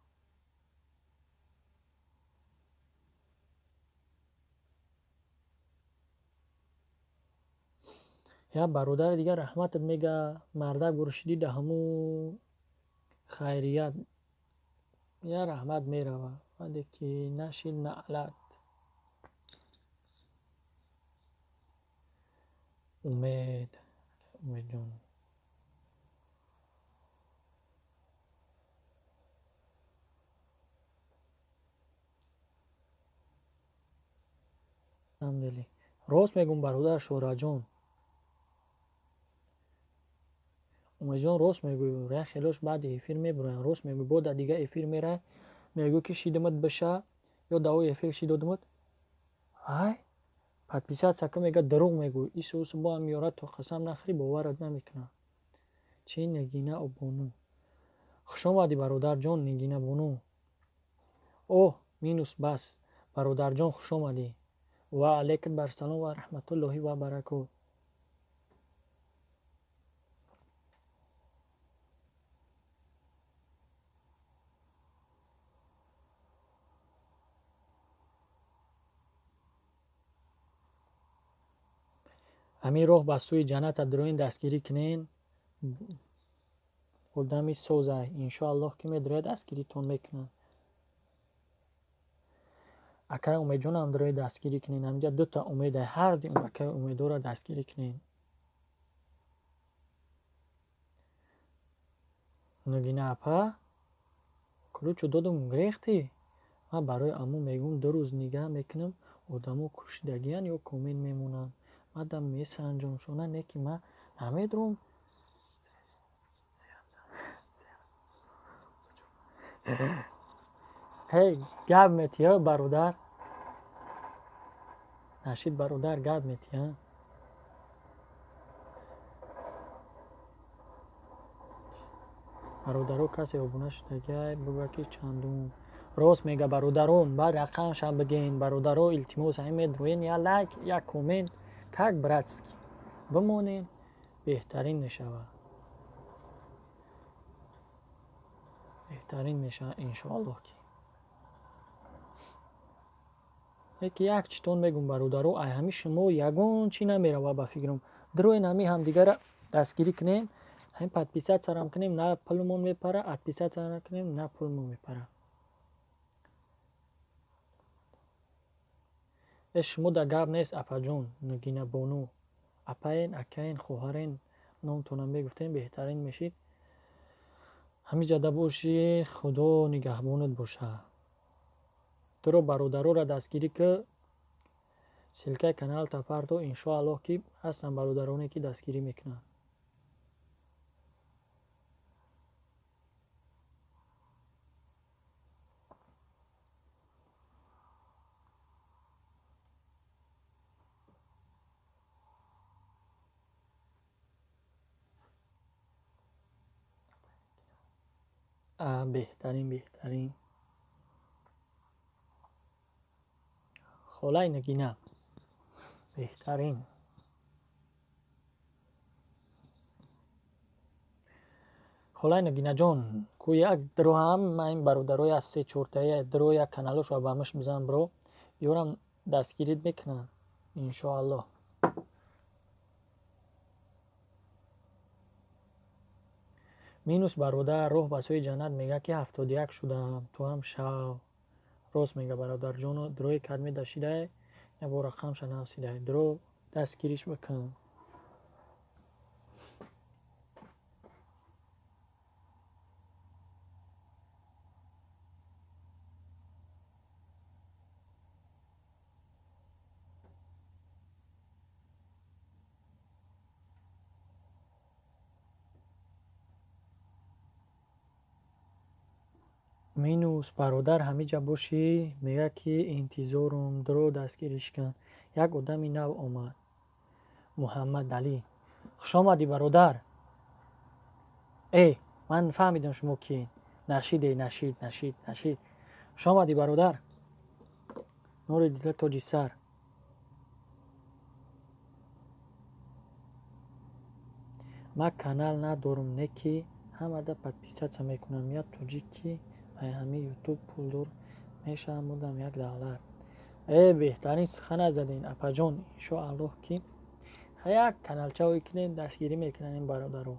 Speaker 1: Як бародари дигар раҳматат мега, мардак буршидӣ да ҳаму хайрият. Я раҳмат мерава. Баъде ки нашид наълат. Умед, Умедҷон. Алҳамдулиллоҳ. Рост мегӯм бародар Шӯҳратҷон. Умедҷон рост мегӯй. Як хелош баъди эфир мебуроянд. Рост мегӯй. Бо дар дига эфир мерай, мегӯй ки шидамат биша ё даои эфир шидодамат. Ай, подписаться ка мега дурӯғ мегӯй. Исус бо ҳам меорад то қасам нахӯрӣ боварат намекунад. Чӣ Нигина Обону. Хуш омадӣ бародарҷон Нигина Бону. Оҳ, минус бас. Бародарҷон хуш омадӣ. Ва алайкум барсалом ва раҳматуллоҳи ва баракот. Ҳамин роҳ ба сӯи ҷанната дуроин дастгирӣ кунен. Одами соза иншоаллоҳ ки медирояд дастгиритон мекунад. Акай Умедҷонам дурои дастгирӣ кунен. Ҳаминҷа дута умеда, ҳар ду акай Умедора дастгирӣ кунен. Нугина апа, ключу додум гирехтӣ? Ман барои аму мегӯм 2 рӯз нигаҳ мекунам, одамо кушидагиян ё комент мемонанд. Ман дам месанҷомшона, не ки ман намедурам. Ҳей, гап метиҳ бародар. Нашид бародар гап метиҳ. Бародаро касе обуна шудагиай буга ки чандум. Рост мега бародарон, баъд рақамшам бигӯен. Бародаро илтимос ҳамин медроен я лайк, я коммент, как братски бимонем, беҳтарин мешавад. Беҳтарин мешавад иншоаллоҳ ки. Яки як читон мегум бародаро, ай ҳами шумо ягон чӣ намерава ба фикрам. Дроен ҳами ҳамдигара дастгирӣ кунем, ҳамин подписатсиярам кунем, на пулмон мепара, отписатсиярам кунем, на пулмон мепара. Э шумо да гап нест апаҷон, Нугина бону. Апаен, акаен, хоҳарен номтонам мегуфтем, беҳтарин мешид. Ҳамин ҷада бошӣ, Худо нигаҳбонат боша. Туро бародароро дастгирӣ ки ссилкаи канал тапарто, иншоаллоҳ ки ҳастанд бародароне ки дастгирӣ мекунанд. Беҳтарин, беҳтарин. Холаи Нагина. Беҳтарин. Холаи Нагинаҷон, ку як дро ҳам ман ин бародарои аз се-чортаи дро як каналошро ба муш бизан бро, ёрам дастгирит мекунанд иншоаллоҳ. Минус бародар роҳ ба сӯи ҷаннат мега ки 71 шудам, ту ҳам шав. Рост мега бародарҷоно, дрои кадме дашидай, я бо рақамша навсидай. Дро дастгириш бикун. Минус бародар ҳамиҷа бошӣ, мега ки интизорум, дро дастгириш кун. Як одами нав омад. Муҳаммадалӣ. Хуш омадӣ бародар. Э, ман фаҳмидам шумо ки. Нашид, эй, нашид, нашид, нашид. Хуш омадӣ бародар. Нури дида тоҷи сар. Ман канал надорум, не ки ҳамада подписатсия мекунам. Я тоҷики ай ҳами ютуб пулдор мешавам, мудам як давлат. Э, беҳтарин сухана заден апаҷон, иншоаллоҳ ки як каналчаое кунем, дастгирӣ мекунанд ин бародаро.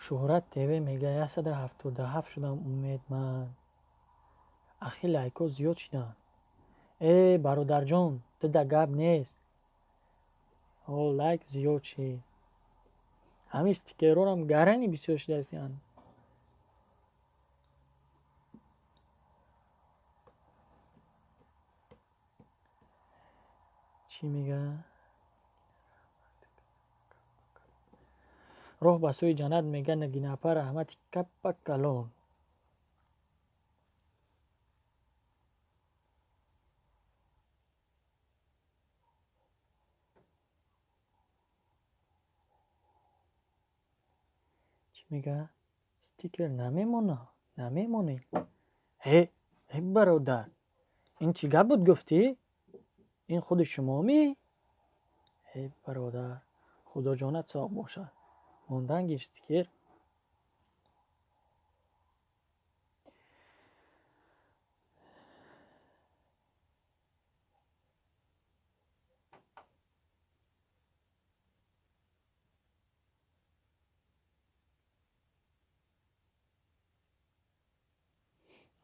Speaker 1: Шуҳрат ТВ мега 177 шудам умед ман. Ахи лайко зиёд шиданд. Э, бародарҷон, ту да гап нест. О, лайк зиёд шид. Ҳамин стикерорам гарани бисёр шидаастанд. Чӣ мега? Роҳ ба сӯи ҷаннат мега Нагинапа раҳмати каппа калон. Чӣ мега? Стикер намемона, намемонед. Ҳе, ҳе бародар, ин чӣ гап буд гуфтӣ? Ин худи шумомӣ? Ҳе бародар, худоҷонат соғ бошад. Мондан гир стикер.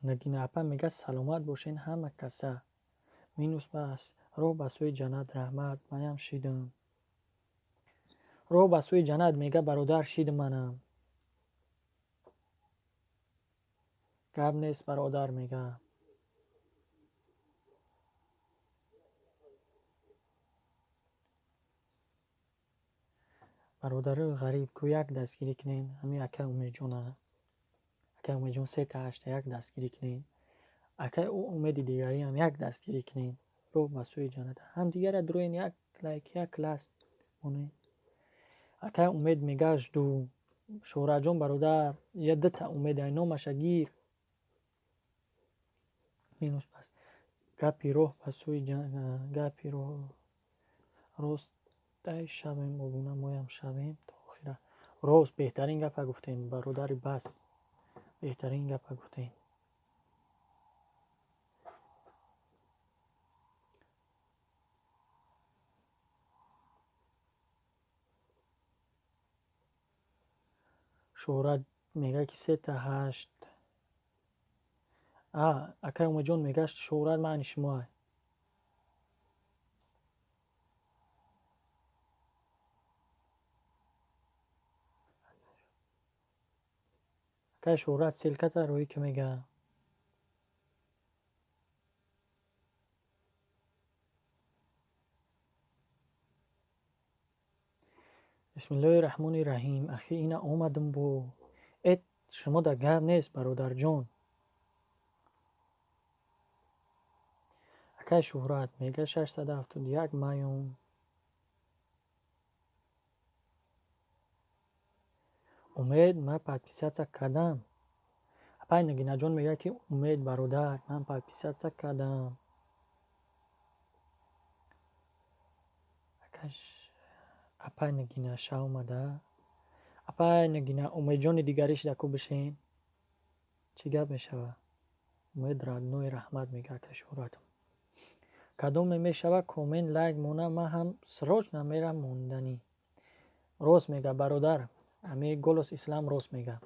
Speaker 1: Нагина апа мега саломат бошен ҳама каса. Минус бас. Роҳ ба сӯи ҷаннат раҳмат. Манам шидам. Роҳ ба сӯи ҷаннат мега бародар шидам манам. Гап нест бародар мега. Бародарои ғариб ку як дастгирӣ кунен ҳамин акай Умедҷона. Акай Умедҷон сета ҳашта як дастгирӣ кунен. Акай Умеди дигариам як дастгирӣ кунен. Роҳ ба сӯи ҷаннат. Ҳамдигара дуроен як лайк, як класс монен. Акай Умед мега жду. Шӯҳратҷон бародар, я дута Умед ай номаша гир. Минус пас. Гапи роҳ ба сӯи гапи роҳ рост дай шавем обуна моям шавем то охира. Рост беҳтарин гапа гуфтем бародари бас. Беҳтарин гапа гуфтем. Шӯҳрат мега ки сета ҳашт. Акай Умедҷон мега шӯҳрат маъни шумоай. Акай Шӯҳрат ссылката роҳӣ ки мега. Бисмиллоҳи раҳмони раҳим. Ахи ина омадам бо. Эт шумо да гап нест бародарҷон. Акай Шӯҳрат мега 671 маём. Умед ман подписаться кардам. Апай Нагинаҷон мега ки Умед бародар ман подписаться кардам. Апай Нагина ша омада. Апай Нагина Умедҷони дигариш даку бишен. Чӣ гап мешава? Умед родной раҳмат мега акай Шӯҳратам. Кадоме мешава коммент лайк мона ман ҳам срочно мерам монданӣ. Рост мега бародар. Ами голос ислам рост мега.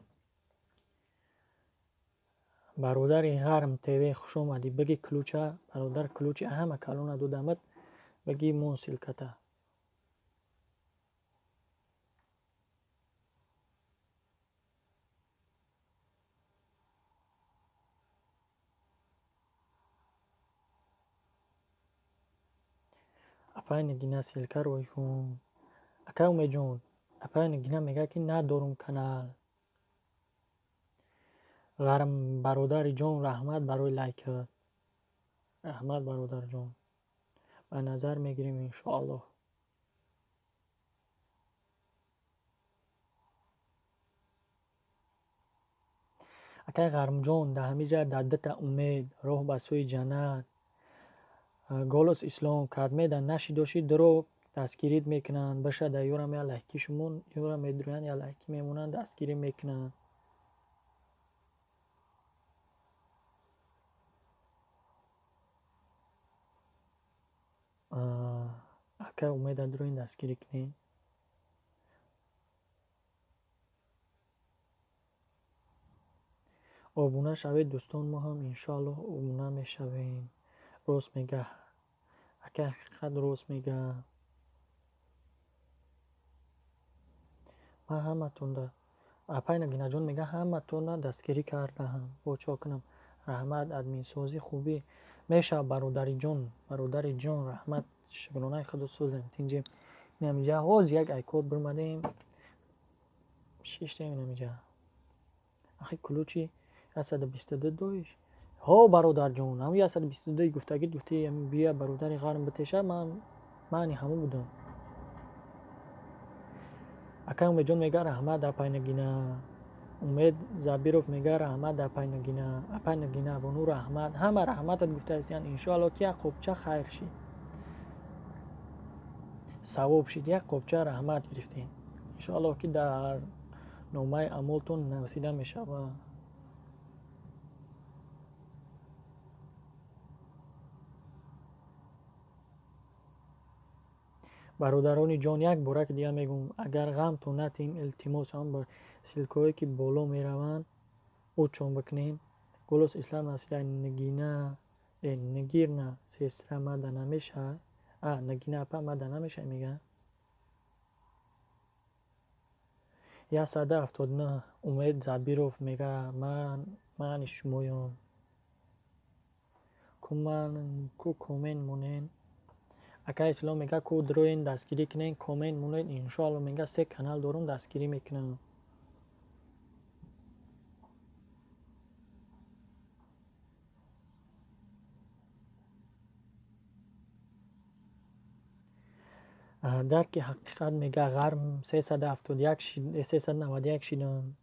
Speaker 1: Бародари Ғарм ТВ хуш омадӣ. Биги ключа, бародар ключи ҳама калона додамат. Биги мон ссылката. Апай Нагина ссылка рой кун. Акай Умедҷон, апай Нагина мега ки надорум канал. Ғарм бародари ҷон раҳмат барои лайкат. Раҳмат бародарҷон. Ба назар мегирем иншоаллоҳ. Акай Ғармҷон, дар ҳамин ҷа дар дута Умед, роҳ ба сӯи ҷаннат. Голос ислом кадмеда нашидоши дуро дастгирит мекунанд. Баша да ёрам я лайки шумо ёра медурӯянд, я лайки мемонанд, дастгирӣ мекунанд. Акай Умеда дуроин дастгирӣ кунед. Обуна шавед дӯстон, мо ҳам иншоаллоҳ обуна мешавем. Рост мега. Акай ҳақиқат рост мега. Ман ҳаматонда апай Нагинаҷон мега ҳаматонда дастгирӣ кардаам. Бо чо кунам? Раҳмат админсозӣ хубӣ мешавад бародари ҷон, бародари ҷон раҳмат шукронаи худо созем. Тинҷем инамиҷа ҳоз як айкод бирмадем. Шиштем инамиҷа. Ахи ключи 122 доиш. Ҳо бародарҷон, ҳамун 122 гуфтагӣ гуфти бия бародари Ғарм битеша, ман маъни ҳамун будам. Акай Умедҷон мега раҳмат апай Нагина. Умед Забиров мега раҳмат апай Нагина. Апай Нагина бону раҳмат. Ҳама раҳматат гуфтаистиян. Иншоаллоҳ ки як қобча хайр шид. Савоб шид, як қобча раҳмат гирифтем. Иншоаллоҳ ки дар номаи амолтон нависида мешавад. Бародарони ҷон, як бора ки дига мегӯм, агар ғамтон натиҳем, илтимос ҳам ба ссылкаҳое ки боло мераванд, учон бикунем. Голос Ислам насида Нигина Нигирна сестра мада намешавад. А Нигина апа мада намешавад мега. 179 Умед Забиров мега мани шумоём. Ку комент монен. Акай Ислом мега ку дроен дастгирӣ кунен, комент монед, иншоалло мега се канал дорум дастгирӣ мекунам. Дарки ҳақиқат мега ғарм 371 391 шидам.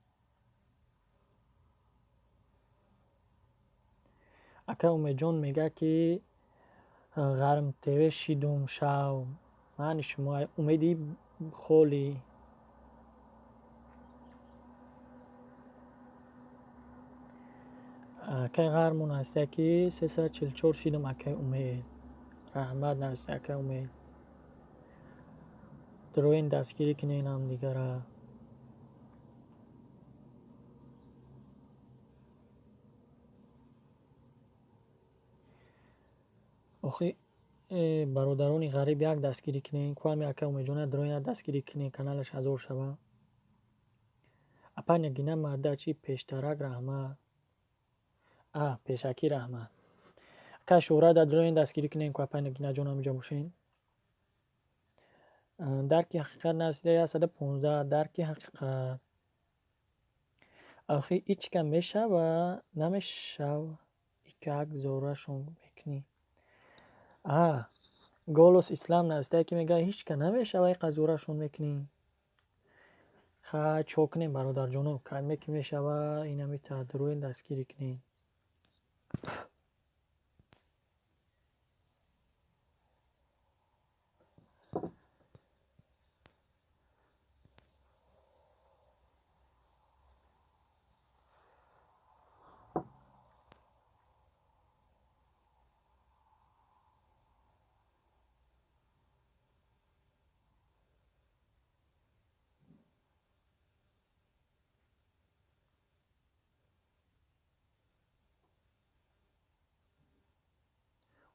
Speaker 1: Ака Умедҷон мега ки Ғарм ТВ шидум шав. Мани шумо умеди холӣ. Акай Ғармон ҳаста ки 344 шидум акай Умед. Раҳмат нависта акай Умед. Дроен дастгирӣ кунен ҳамдигара. Охи бародарони ғариб як дастгирӣ кунен, ку ҳами ака Умедҷона дроен як дастгирӣ кунен, каналаш 1000 шава. Апа Нигина марда чи пештарак раҳмат. А пешакӣ раҳмат. Ака Шӯҳрат дроен дастгирӣ кунен, ку апа Нигинаҷон ҳамиҷо бошен. Дарки ҳақиқат нависида 115 дарки ҳақиқат. Охи ичка мешава намешава икак зорашон мекунӣ. А Голос Ислам нависида ки мега ҳичка намешава иқа зорашон мекунӣ. Ха чо кунем бародарҷоно, кадме ки мешава инамита дроен дастгирӣ кунем.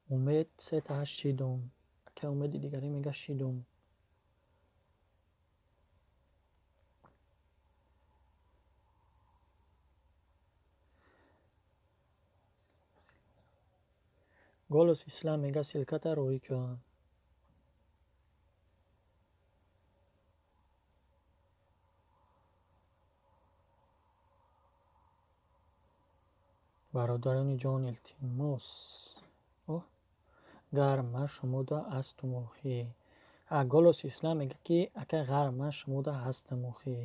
Speaker 1: Умед 3-8 шидум. Ака Умеди дигаре мега шидум. Голос Ислам мега ссылката роӣ кун. Бародарони ҷон илтимос. Гарм ман шумода ҳастум охи. Голос Ислам мега ки ака ғарм ман шумода ҳастам охи.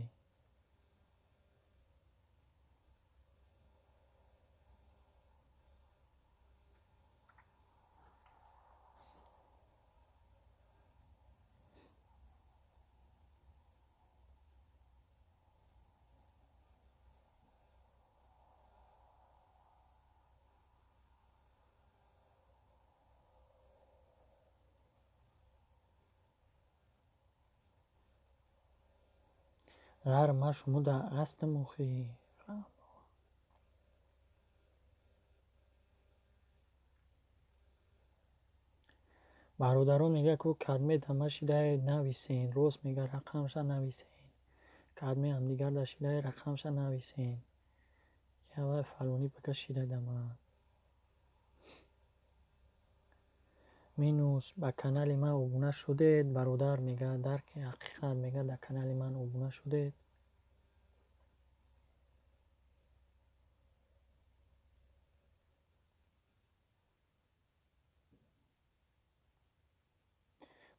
Speaker 1: Ғарм ман шумода ҳастам охи. Бародарон мега ку кадме дама шидаe нависен, рост мега рақамша нависен. Кадме ҳамдигар да шидаe рақамша нависен. Явай фалонӣ бака шида дама. Минус ба канали ман обуна шудед, бародар мега дарки ҳақиқат мега дар канали ман обуна шудед.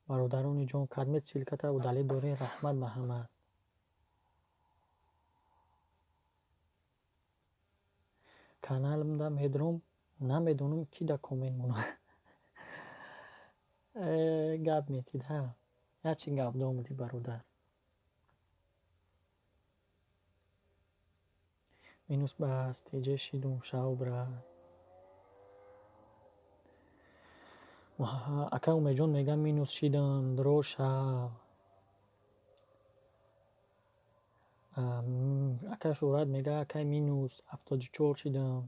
Speaker 1: Бародарони ҷон кадме ссылката удалӣ доред, раҳмат ба ҳама. Каналда медром, намедонам ки да комент монад. Гап метид ҳа. Ячи гап домуди бародар. Минус ба стеҷе шидум шав брат. Ака Умедҷон мега минус шидам, дро шав. Ака Шӯҳрат мега акай минус 74 шидам.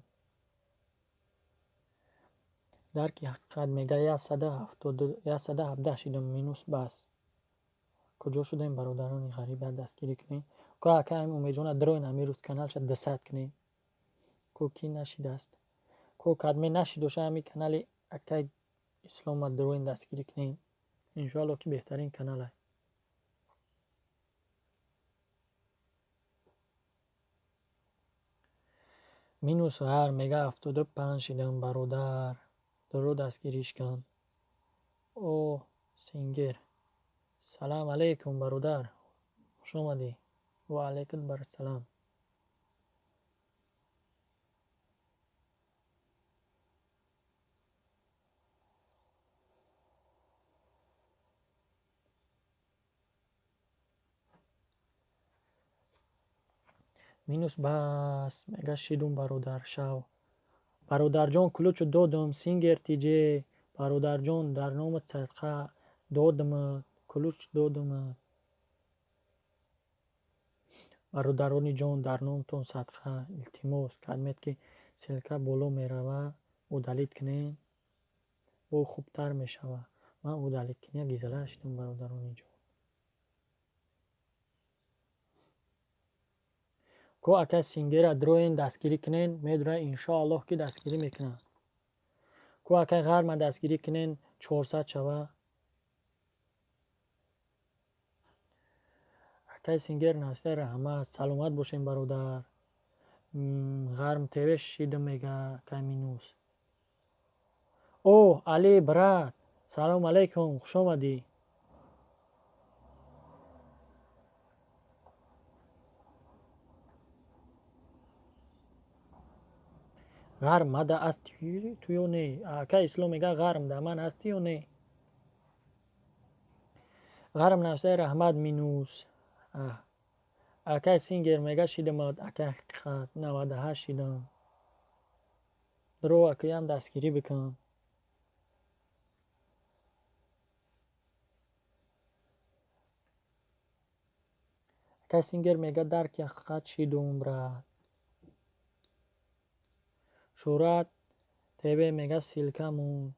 Speaker 1: Дарки ҳақиқат мега 117 шидам минус бас. Куҷо шудаем бародарони ғариб, як дастгирӣ кунем. Ко ака ҳами Умедҷона дроин ҳами рӯз каналша 200 кунем. Ко ки нашидааст? Ко кадме нашидоша ҳами канали акай Ислома дроин дастгирӣ кунем. Иншоалло ки беҳтарин каналай. Минус ғар мега 75 шидам бародар. Дуро дастгириш кун. О Сингер. Салам алейкум бародар. Хуш омадӣ. Ва алейкум барсалам. Минус бас мега шидум бародар шав. Бародарҷон ключу додум Сингер ТЖ. Бародарҷон дар номат садқа додум ключ додум. Бародарони ҷон дар номтон садқа илтимос кардмед ки ссылка боло мерава удалить кунед бо хубтар мешава. Ман удалить куня гизала шидум бародарони ҷон. Ко ака Сингера дроен дастгирӣ кунен медура иншоаллоҳ ки дастгирӣ мекунад. Ко акай Ғарма дастгирӣ кунен 400 шава. Акай Сингер насте раҳмат, саломат бошем бародар. Ғарм ТВ шидам мега акай минус. О Али брат, салом алейкум, хуш омадӣ. Ғарм мада ҳастӣ ту ё не? Ака Ислом мега ғарм да ман ҳастӣ ё не? Ғарм навсаи раҳмат минус. Акай Сингер мега шидам ака ҳақиқат 98 шидам. Дро акаям дастгирӣ бикун. Акай Сингер мега дарки ҳақиқат шидум брат. Шӯҳрат ТВ мега ссылкамон.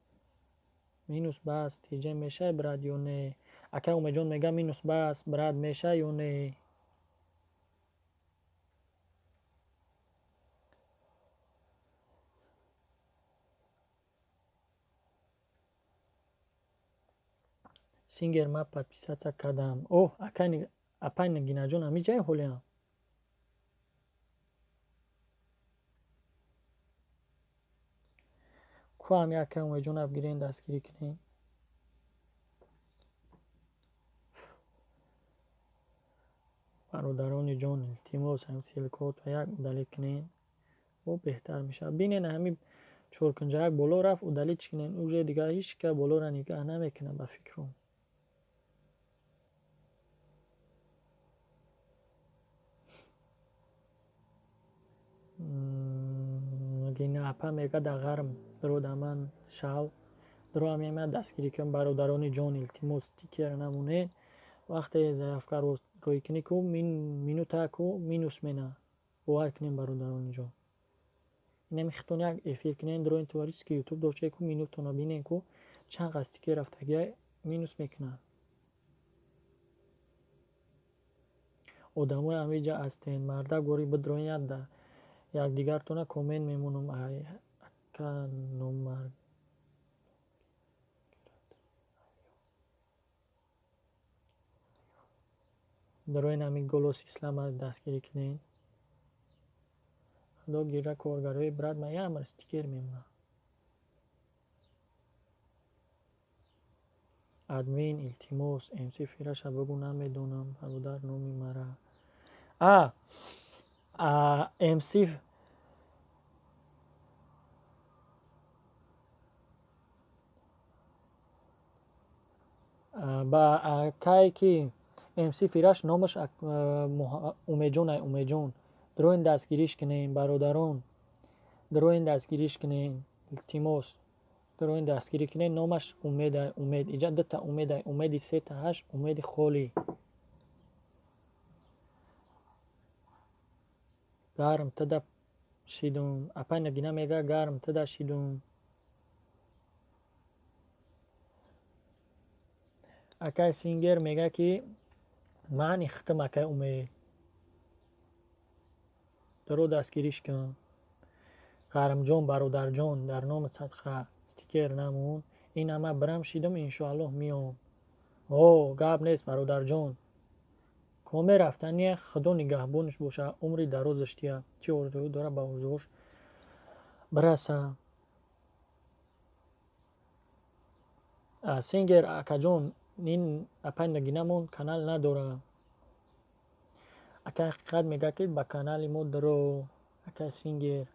Speaker 1: Минус бас ТЖ мешай брат ё не? Ака Умедҷон мега минус бас брат мешай ё не? Сингер ма подписаться кардам. Оҳ, апай Нагинаҷон ҳами ҷай ҳолиам? Ку ҳам якам Умедҷон абгирен дастгирӣ кунем. Бародарони ҷон илтимос ҳам ссылкаҳото як удалить кунем. Бо беҳтар мешавад. Бинен ҳами чоркунҷаяк боло рафт удалить кунем. Уже дигар ҳеҷ ка болоро нигаҳ намекунад ба фикрум. Нагина апа мега дар ғарм дро да ман шав. Дро ҳам меомад дастгирӣ кун бародарони ҷон илтимос стикер намонед. Вақте заявка рӯй кунӣ ку минута ку минус мена. Бовар кунем бародарони ҷон. Инами хитон як эфир кунем дроин товарищеский ютуб доште ку минутона бинен ку чанд қа стикер рафтагия минус мекунад. Одамои ҳамиҷа ҳастен мардак гори бидроин як да якдигартона коммент мемонам. Ай ака номар дроин ҳами голос ислама дастгирӣ кунед. Худо гира коргарои брат ма ямар стикер мемонад. Админ илтимос МС фираша бигӯ намедонам бародар номи мара. МС ба акай ки МС фираш номаш Умедҷон ай Умедҷон. Дроин дастгириш кунем бародарон. Дроин дастгириш кунем илтимос. Дроин дастгирӣ кунем номаш Умед ай Умед. Иҷа дута Умед ай Умеди 3-8 Умеди холӣ. Гарм тада шидум. Апай Нагина мега гарм тада шидум. Акай Сингер мега ки ман ихтим акай Умед. Даро дастгириш кун. Ғармҷон бародарҷон дар номи садқа стикер намон. Ин ҳама бирам шидам иншоаллоҳ миём. О, гап нест бародарҷон. Коме рафтания худо нигаҳбонаш боша, умри дарозаш тия. Чӣ орзуҳо дора ба орзуҳош бираса. Сингер акаҷон ин апай Нагинамон канал надора. Акай ҳақиқат мега ки ба канали мо даро. Акай Сингер.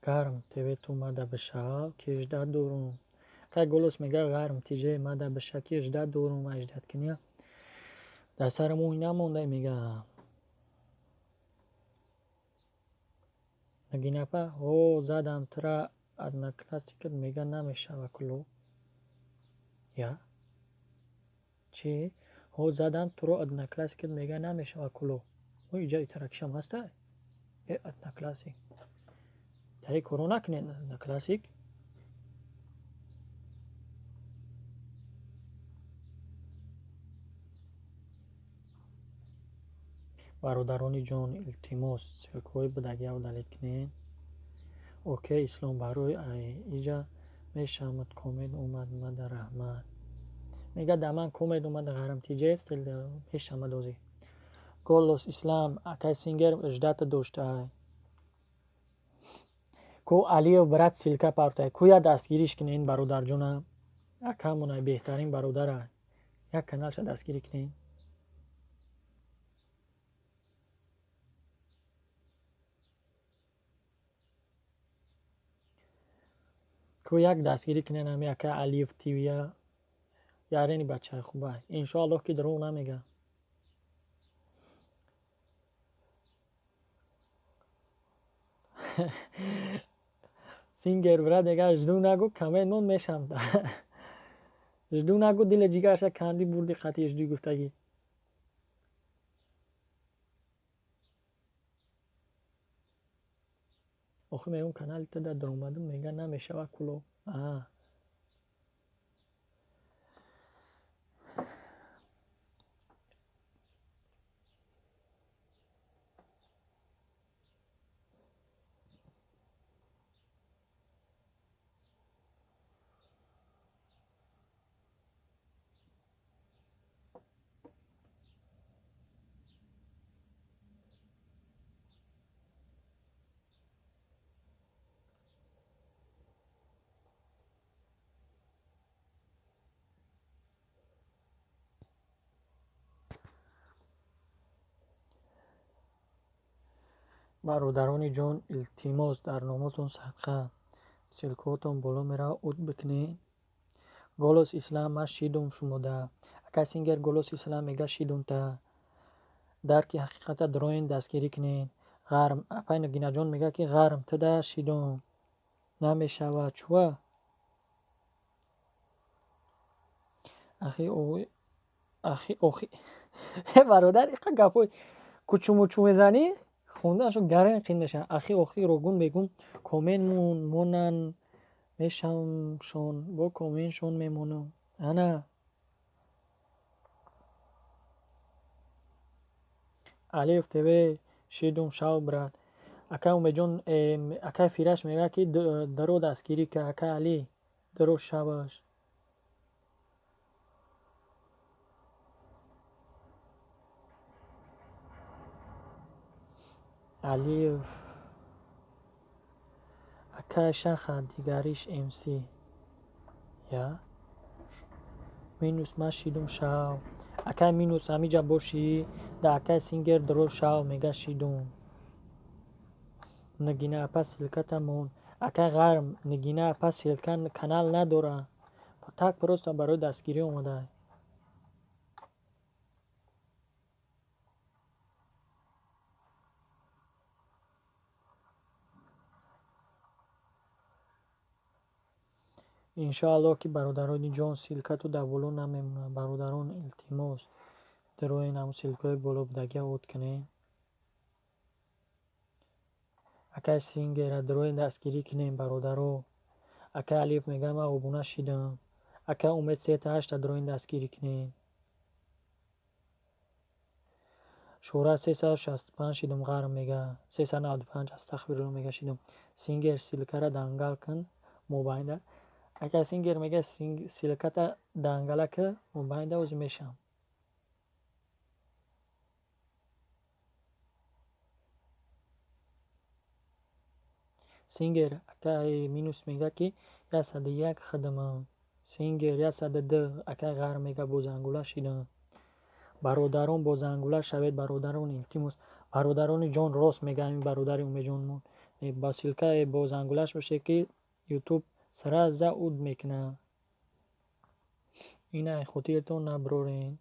Speaker 1: Гарм ТВ ту мада бишав ки ждат дорум. Акай Голос мега Гарм ТЖ мада биша ки ждат дорум, ай ждат киня. Дар сари мӯй намондай мега. Нагинапа, о задам тра одноклассникат мега намешава куло. Я? Чи? О задам туро одноклассникат мега намешава куло. О иҷа итаракшам ҳаста? Э одноклассник. Тари коро накунед одноклассник. Бародарони ҷон, илтимос, ссилкаҳои будагиро удалить кунед. Окей, Ислом барои иҷа мешавад комент омад мада раҳмат. Мега да ман комент омад Ғарм ТЖ мешавад ози. Голос Ислам акай Сингер ждата доштай. Ку Алиев брат ссилка партай. Ку я дастгириш кунед бародарҷона. Акамонай беҳтарин бародара. Як каналша дастгирӣ кунед. Ку як дастгирӣ кунед ҳами акай Алиев ТВ-я. Ярени бачаи хубай. Иншоаллоҳ ки дурӯғ намега. Сингер брат мега жду нагу комент мон мешам. Жду нагу дили ҷигарша канди бурди қатъи жду гуфтагӣ. Охир мегӯм канали ту дар даромадам мега намешава куло. Аа. Бародарони ҷон, илтимос, дар номотон садқа. Ссилкаҳотон боло мерава, уд бикунед. Голос Ислам ман шидум шумода. Акай Сингер Голос Ислам мега шидум та. Дарки ҳақиқата дроин дастгирӣ кунед. Ғарм апай Нагинаҷон мега ки Ғарм туда шидум. Намешава чуа? Ахи ахи охи. Бародар иқа гапҳои кучумучу мезанӣ? Хондаашон гаран қин мешавад. Ахи охи рогун мегум комент монан мешавшон бо коментшон мемонам. Ана Алиев ТВ шидум шав брат. Акай Умедҷон акай Фираш мега ки даро дастгирӣ ка акай Али даро шаваш. Алиев акай Шаха дигариш МС. Я минус ман шидум шав. Акай минус ҳамиҷа бошӣ да акай Сингер даро шав мега шидум. Нагина апа ссилката мон. Акай Ғарм Нагина апа ссилка канал надора. Так просто барои дастгирӣ омада. Иншоаллоҳ, ки бародарони ҷон, ссылка ту дар боло намемонад. Бародарон, илтимос, дароен, ҳамун ссылка ҳои боло будагия от кунед. Акай Сингера дароен, дастгирӣ кунем, бародаро. Акай Алиев мега, ман обуна шидам. Акай Умед сета ҳашта дароен, дастгирӣ кунем. Шӯҳрат 365 шидум, ғарм мега, 395, астағфирулло, мега, шидум. Сингер, ссылка ра дангал кун мобайнда. Акай Сингер мега, ссылка та дангала ки мобайнда, ӯзи мешам. Сингер, акай Минус мега, ки 101 хидмам. Сингер 102. Акай Ғарм мега, бо зангула шидам. Бародарон, бо зангула шавед, бародарон, илтимос, бародарони ҷон. Рост мега ҳамин бародари Умедҷонмон, ба ссылка бо зангулаш боше, ки Ютуб сразу уд мекунад. Ина хотиртон наброрен.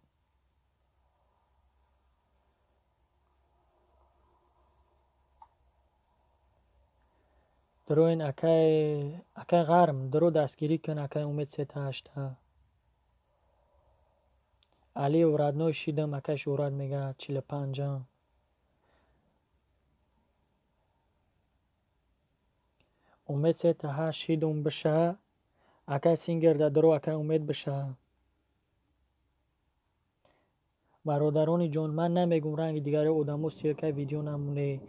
Speaker 1: Дароен, акай Ғарм, даро, дастгирӣ кун акай Умед сета ҳашта. Алиев родной шидам, акай Шӯҳрат мега, 45-ам. Умед сета ҳашт шидум биша. Акай Сингер, да даро, акай Умед биша. Бародарони ҷон, ман намегум ранги дигари одамо ссылка и видео намоне,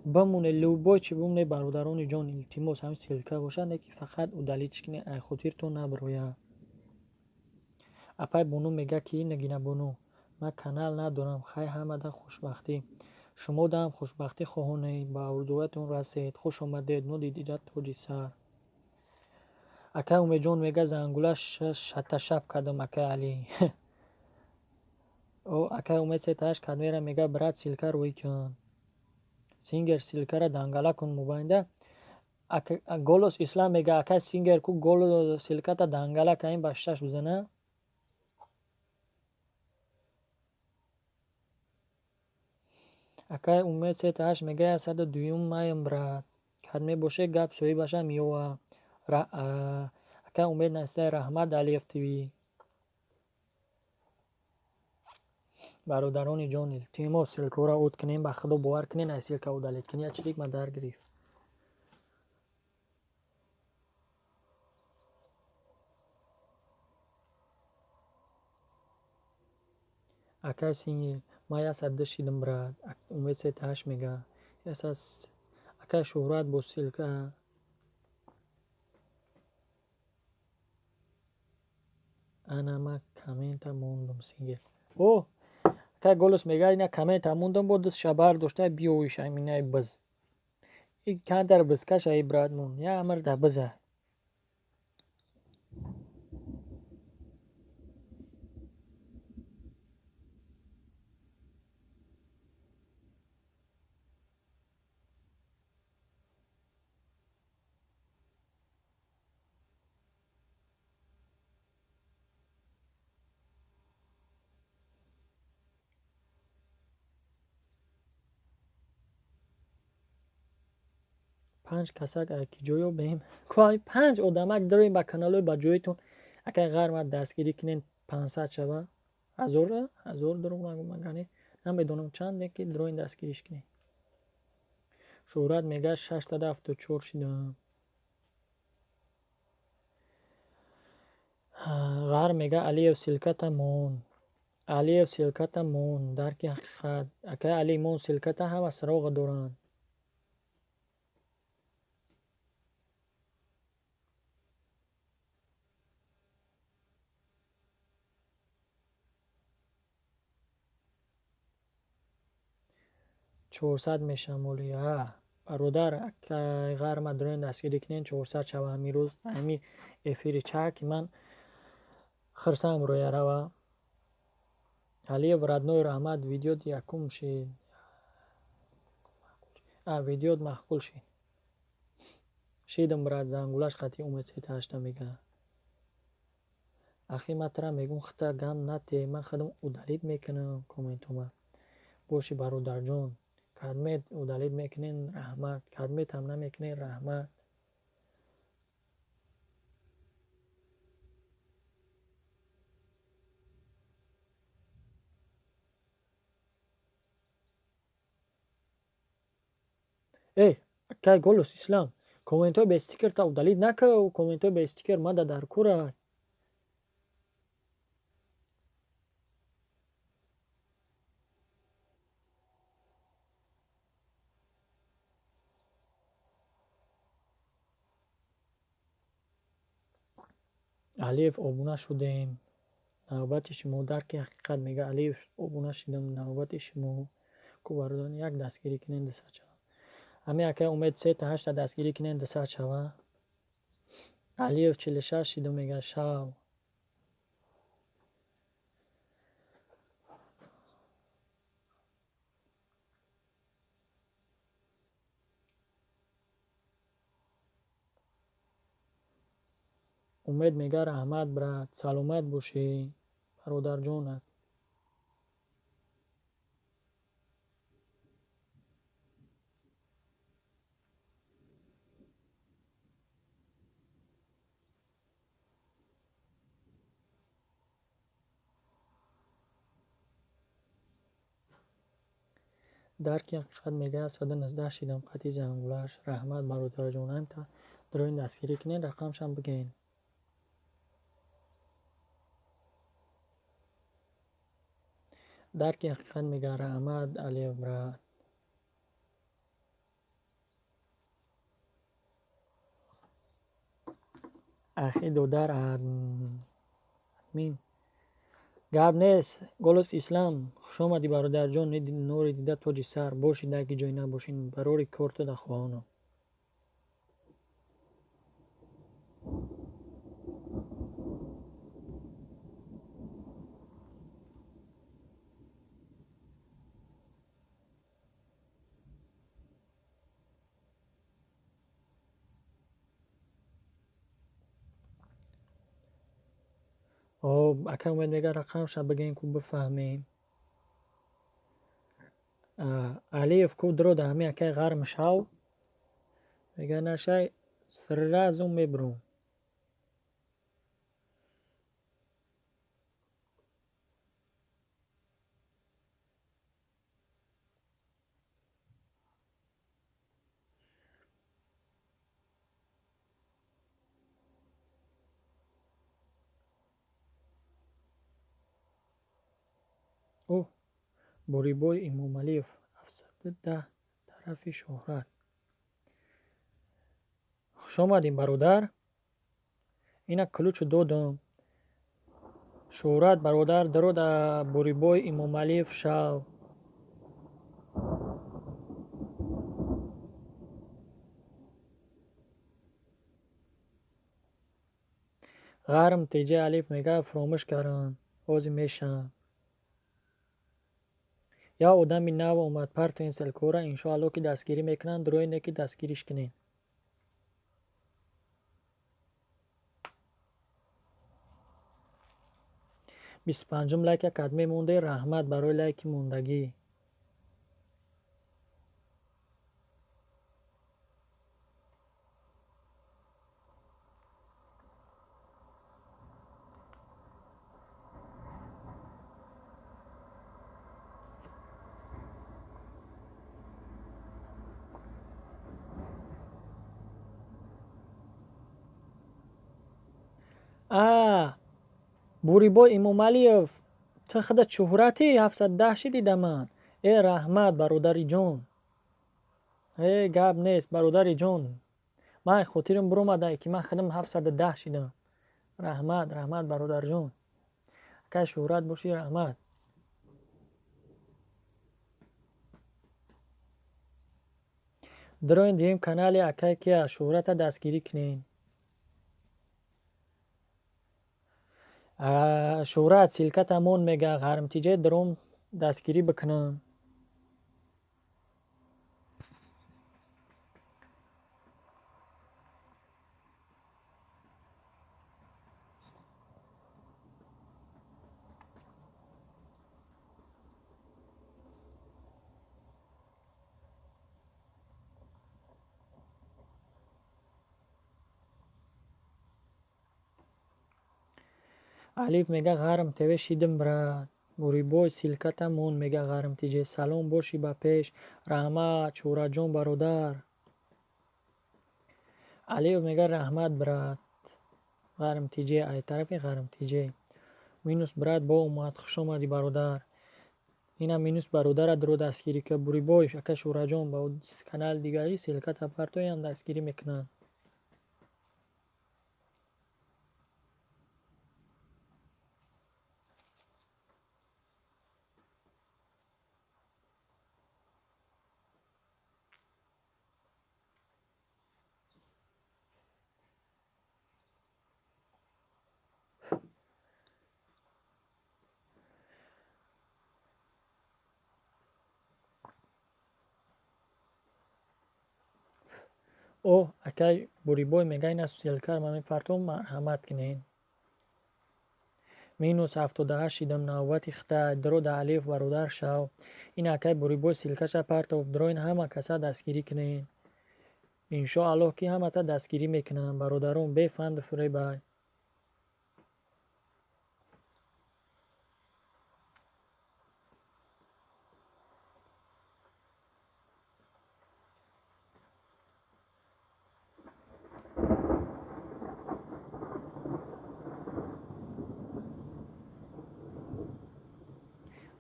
Speaker 1: бимоне, любой чи бимоне. Бародарони ҷон, илтимос, ҳамин ссылка бошад, не ки фақат удалить кунед, ай хотиртон набирояд. Апай Бону мега, ки Нагина Бону, ман канал надорам. Хай, ҳамада хушбахтӣ, шумодаам хушбахтӣ хоҳонед, ба орзуятон расед. Хуш омадед, ноди дида тоҷи сар. Акай Умедҷон мега, зангула шаташаб кардам. Акай Али, о, акай Умед сетааш кадмера мега, брат, ссылка рӯй кун. Сингер, ссылка ра дангала кун мобайнда. Голос Ислам мега, акай Сингер ку голос, ссылка та дангала каин, ба шаш бизана. Акай Умед сетааш мега, 102-юм маем, брат, кад мебоше, гап соҳибаша меёва. Акай Умед настай, раҳмат. Алиев ТВ, бародарони ҷон, илтимос, ссылка ро уд кунем. Ба худо, бовар кунен, ай ссылка удалить кунӣ, як чирик ма дар гирифт. Акай Сингер, ман 102 шидам, брат. Умед сета ҳашт мега. Акай Шӯҳрат, бо ссылка. Ана, ман коммента мондум, Сингер. О, акай Голос мега, ина коммента мондум, бо дастша бардошта биёиш. Аминаи биз и кантар бизкаша и брат мон я амр да биза. Панҷ касак ки ҷо ёбем? Панҷ одамак дорем ба каналҳои ба ҷоитон. Акай Ғарма, дастгирӣ кунен, 500 шава, ҳазор, ҳазор, дурӯғ нагум, агане намедонам чанд, ки дроин дастгириш кунем. Шӯҳрат мега, 674 шидам. Ғарм мега, Алиев, ссылка та мон. Алиев, ссылка та мон, дарки ҳақиқат. Акай Али, мон ссылка та, ҳама сароға доранд. 400 мешавам оли. Бародар, акай Ғарма, дроин дастгирӣ кунен, 400 шава ҳамин рӯз, ҳамин эфири чак ман хирсам рӯя рава. Алиев родной, раҳмат, видеот якум шид, видеот маъқул шид. Шидам, брат, зангулаш қатъи. Умед сета ҳашта мега. Ахи, ман тара мегум, хита гам нате, ман худам удалить мекунам комментома. Боши, бародарҷон, кадмет удалить мекунен, раҳмат, кадметам намекунен, раҳмат. Эй, акай Голос Ислам, комментҳои бе стикер та удалить накав, комментҳои бе стикер мада дар кура. Алиев обуна шудем. Навбати шумо дарки ҳақиқат мега. Алиев обуна шудем, навбати шумо. Ку бародарон як дастгирӣ кунен 200 шава. Ҳами акай Умед 3 та 8 дастгирӣ кунен 200 шава. Алиев 46 шидум мега шав. Умед мега раҳмат брат, саломат бошӣ бародарҷонак. Дарки ҳақиқат мега 119 шидам қати зангулаш. Раҳмат бародарҷон, ҳамта дроин дастгирӣ кунен, рақамшам бигӯен. Дарки ҳақиқат мега раҳмат Алиев брат. Ахи додар админ. Гап нест, Голос Ислам, хушомадӣ бародарҷон, нури дида тоҷи сар. Боши даки ҷой набошин, барори корту да хоҳонам. Ака Умед мега рақамша бигӯен ку бифаҳмем. Алиев ку дрода ҳами акай ғарм шав. Мега нашай сразу мебурум. О, Борибой Имомалиев 710 тарафи шӯҳрат. Хушомадем бародар. Ина ключу додам. Шӯҳрат бародар дарода Борибой Имомалиев шав. Ғарм теҷа Алиф мега фуромӯш кардам. Ҳозир мешавам. Як одами нав омад партоен селкора, иншоалло ки дастгирӣ мекунанд, дроине ки дастгириш кунед. 25-ум лайка кад мемонде, раҳмат барои лайки мондагӣ. А, Бурибой Имомалиев, ту худат шӯҳрати 710 шидӣ да ман. Э, раҳмат бародари ҷон. Э, гап нест бародари ҷон. Ман хотирам буромада ки ман худам 710 шидам. Раҳмат, раҳмат бародарҷон. Акай шӯҳрат бошӣ, раҳмат. Дроин диҳем канали акай кия шӯҳрата дастгирӣ кунем. Шӯҳрат ссылката мон мега ғармтиҷа дром дастгирӣ бикунам. Алиф мега ғарм ТВ шидим брат. Бурибой ссылката мон мега ғарм тиҷе. Салом бошӣ ба пеш. Раҳмат Шӯҳратҷон бародар. Алиев мега раҳмат, брат. Ғарм тиҷе, ай тарафи Ғарм тиҷе. Минус брат бо омад, хуш омадӣ, бародар. Инам минус бародара дро дастгирӣ ка Бурибой, ака Шӯраҷон, ба канали дигари ссылка та партоям, дастгирӣ мекунанд. О, акай Бурибой мега ина ссылка ро ман мепартом, марҳамат кунед. Минус 78 шидам, навбати хитай. Дро да Алиев бародар шав. Ин акай Бурибой ссылка ша партов, дроин ҳама каса дастгирӣ кунед. Иншоаллоҳ, ки ҳамата дастгирӣ мекунанд, бародарон, бефанду фуребай.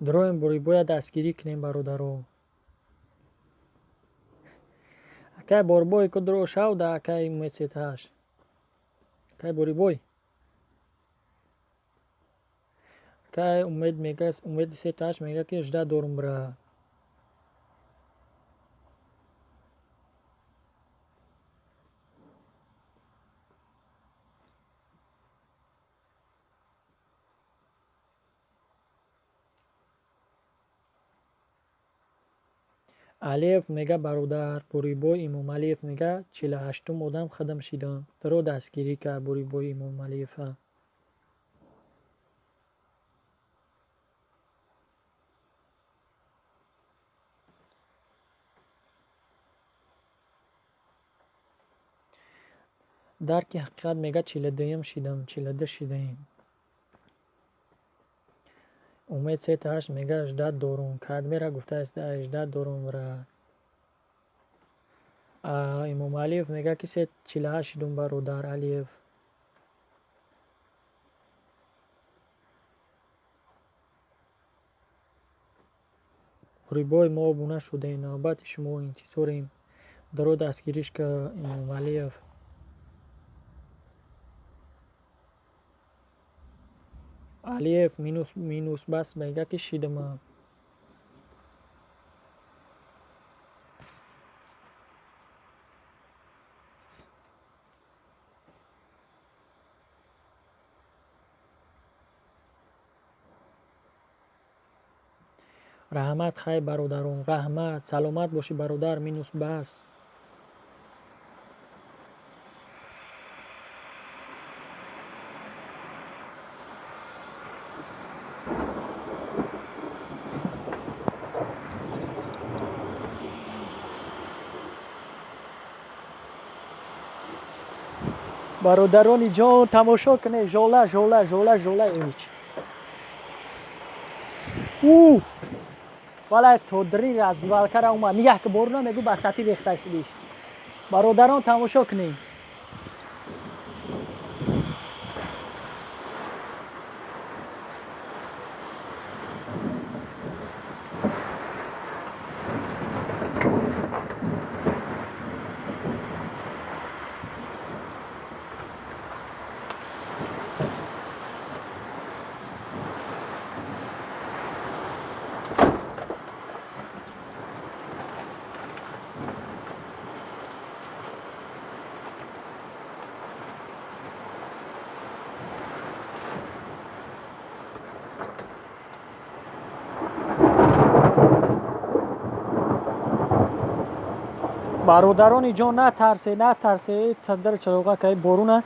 Speaker 1: Дроем Бурибоя дастгирӣ кунем, бародаро. Акай Борбой ку дро шав да акай Умед сеташ. Акай Бурибой. Акай Умед мега, Умеди сеташ мега, ки жда дорум, брат. Алиев мега бародар Бурибой Имомалиев мега 48-ум одам хадам шидам. Дро дастгирӣ кард Бурибой Имомалиева. Дарки ҳақиқат мега 42-юм шидам, 42 шидаем. Умед сеташ мега ждать дорум. Кадмера гуфтааст ждать дорум, брат. Имомалиев мега ки се 48 шидум, бародар Алиев. Бурибой мо обуна шудаем, навбати шумо интизорем. Дро дастгириш ка Имомалиев. Алиев минус минус бас мега ки шидама. Раҳмат, хай, бародарон, раҳмат, саломат бошӣ, бародар минус бас. Бародарони ҷон, тамошо кунед, жола, жола, жола, жола ич. Уф! Валай тодри раздевалка ра омад. Нигаҳ ки боруна мегӯ ба сатҳи рехта шудиш. Бародарон, тамошо кунед. Бародарони ҷон, натарсе, натарсе, тандар чароға кай боруна.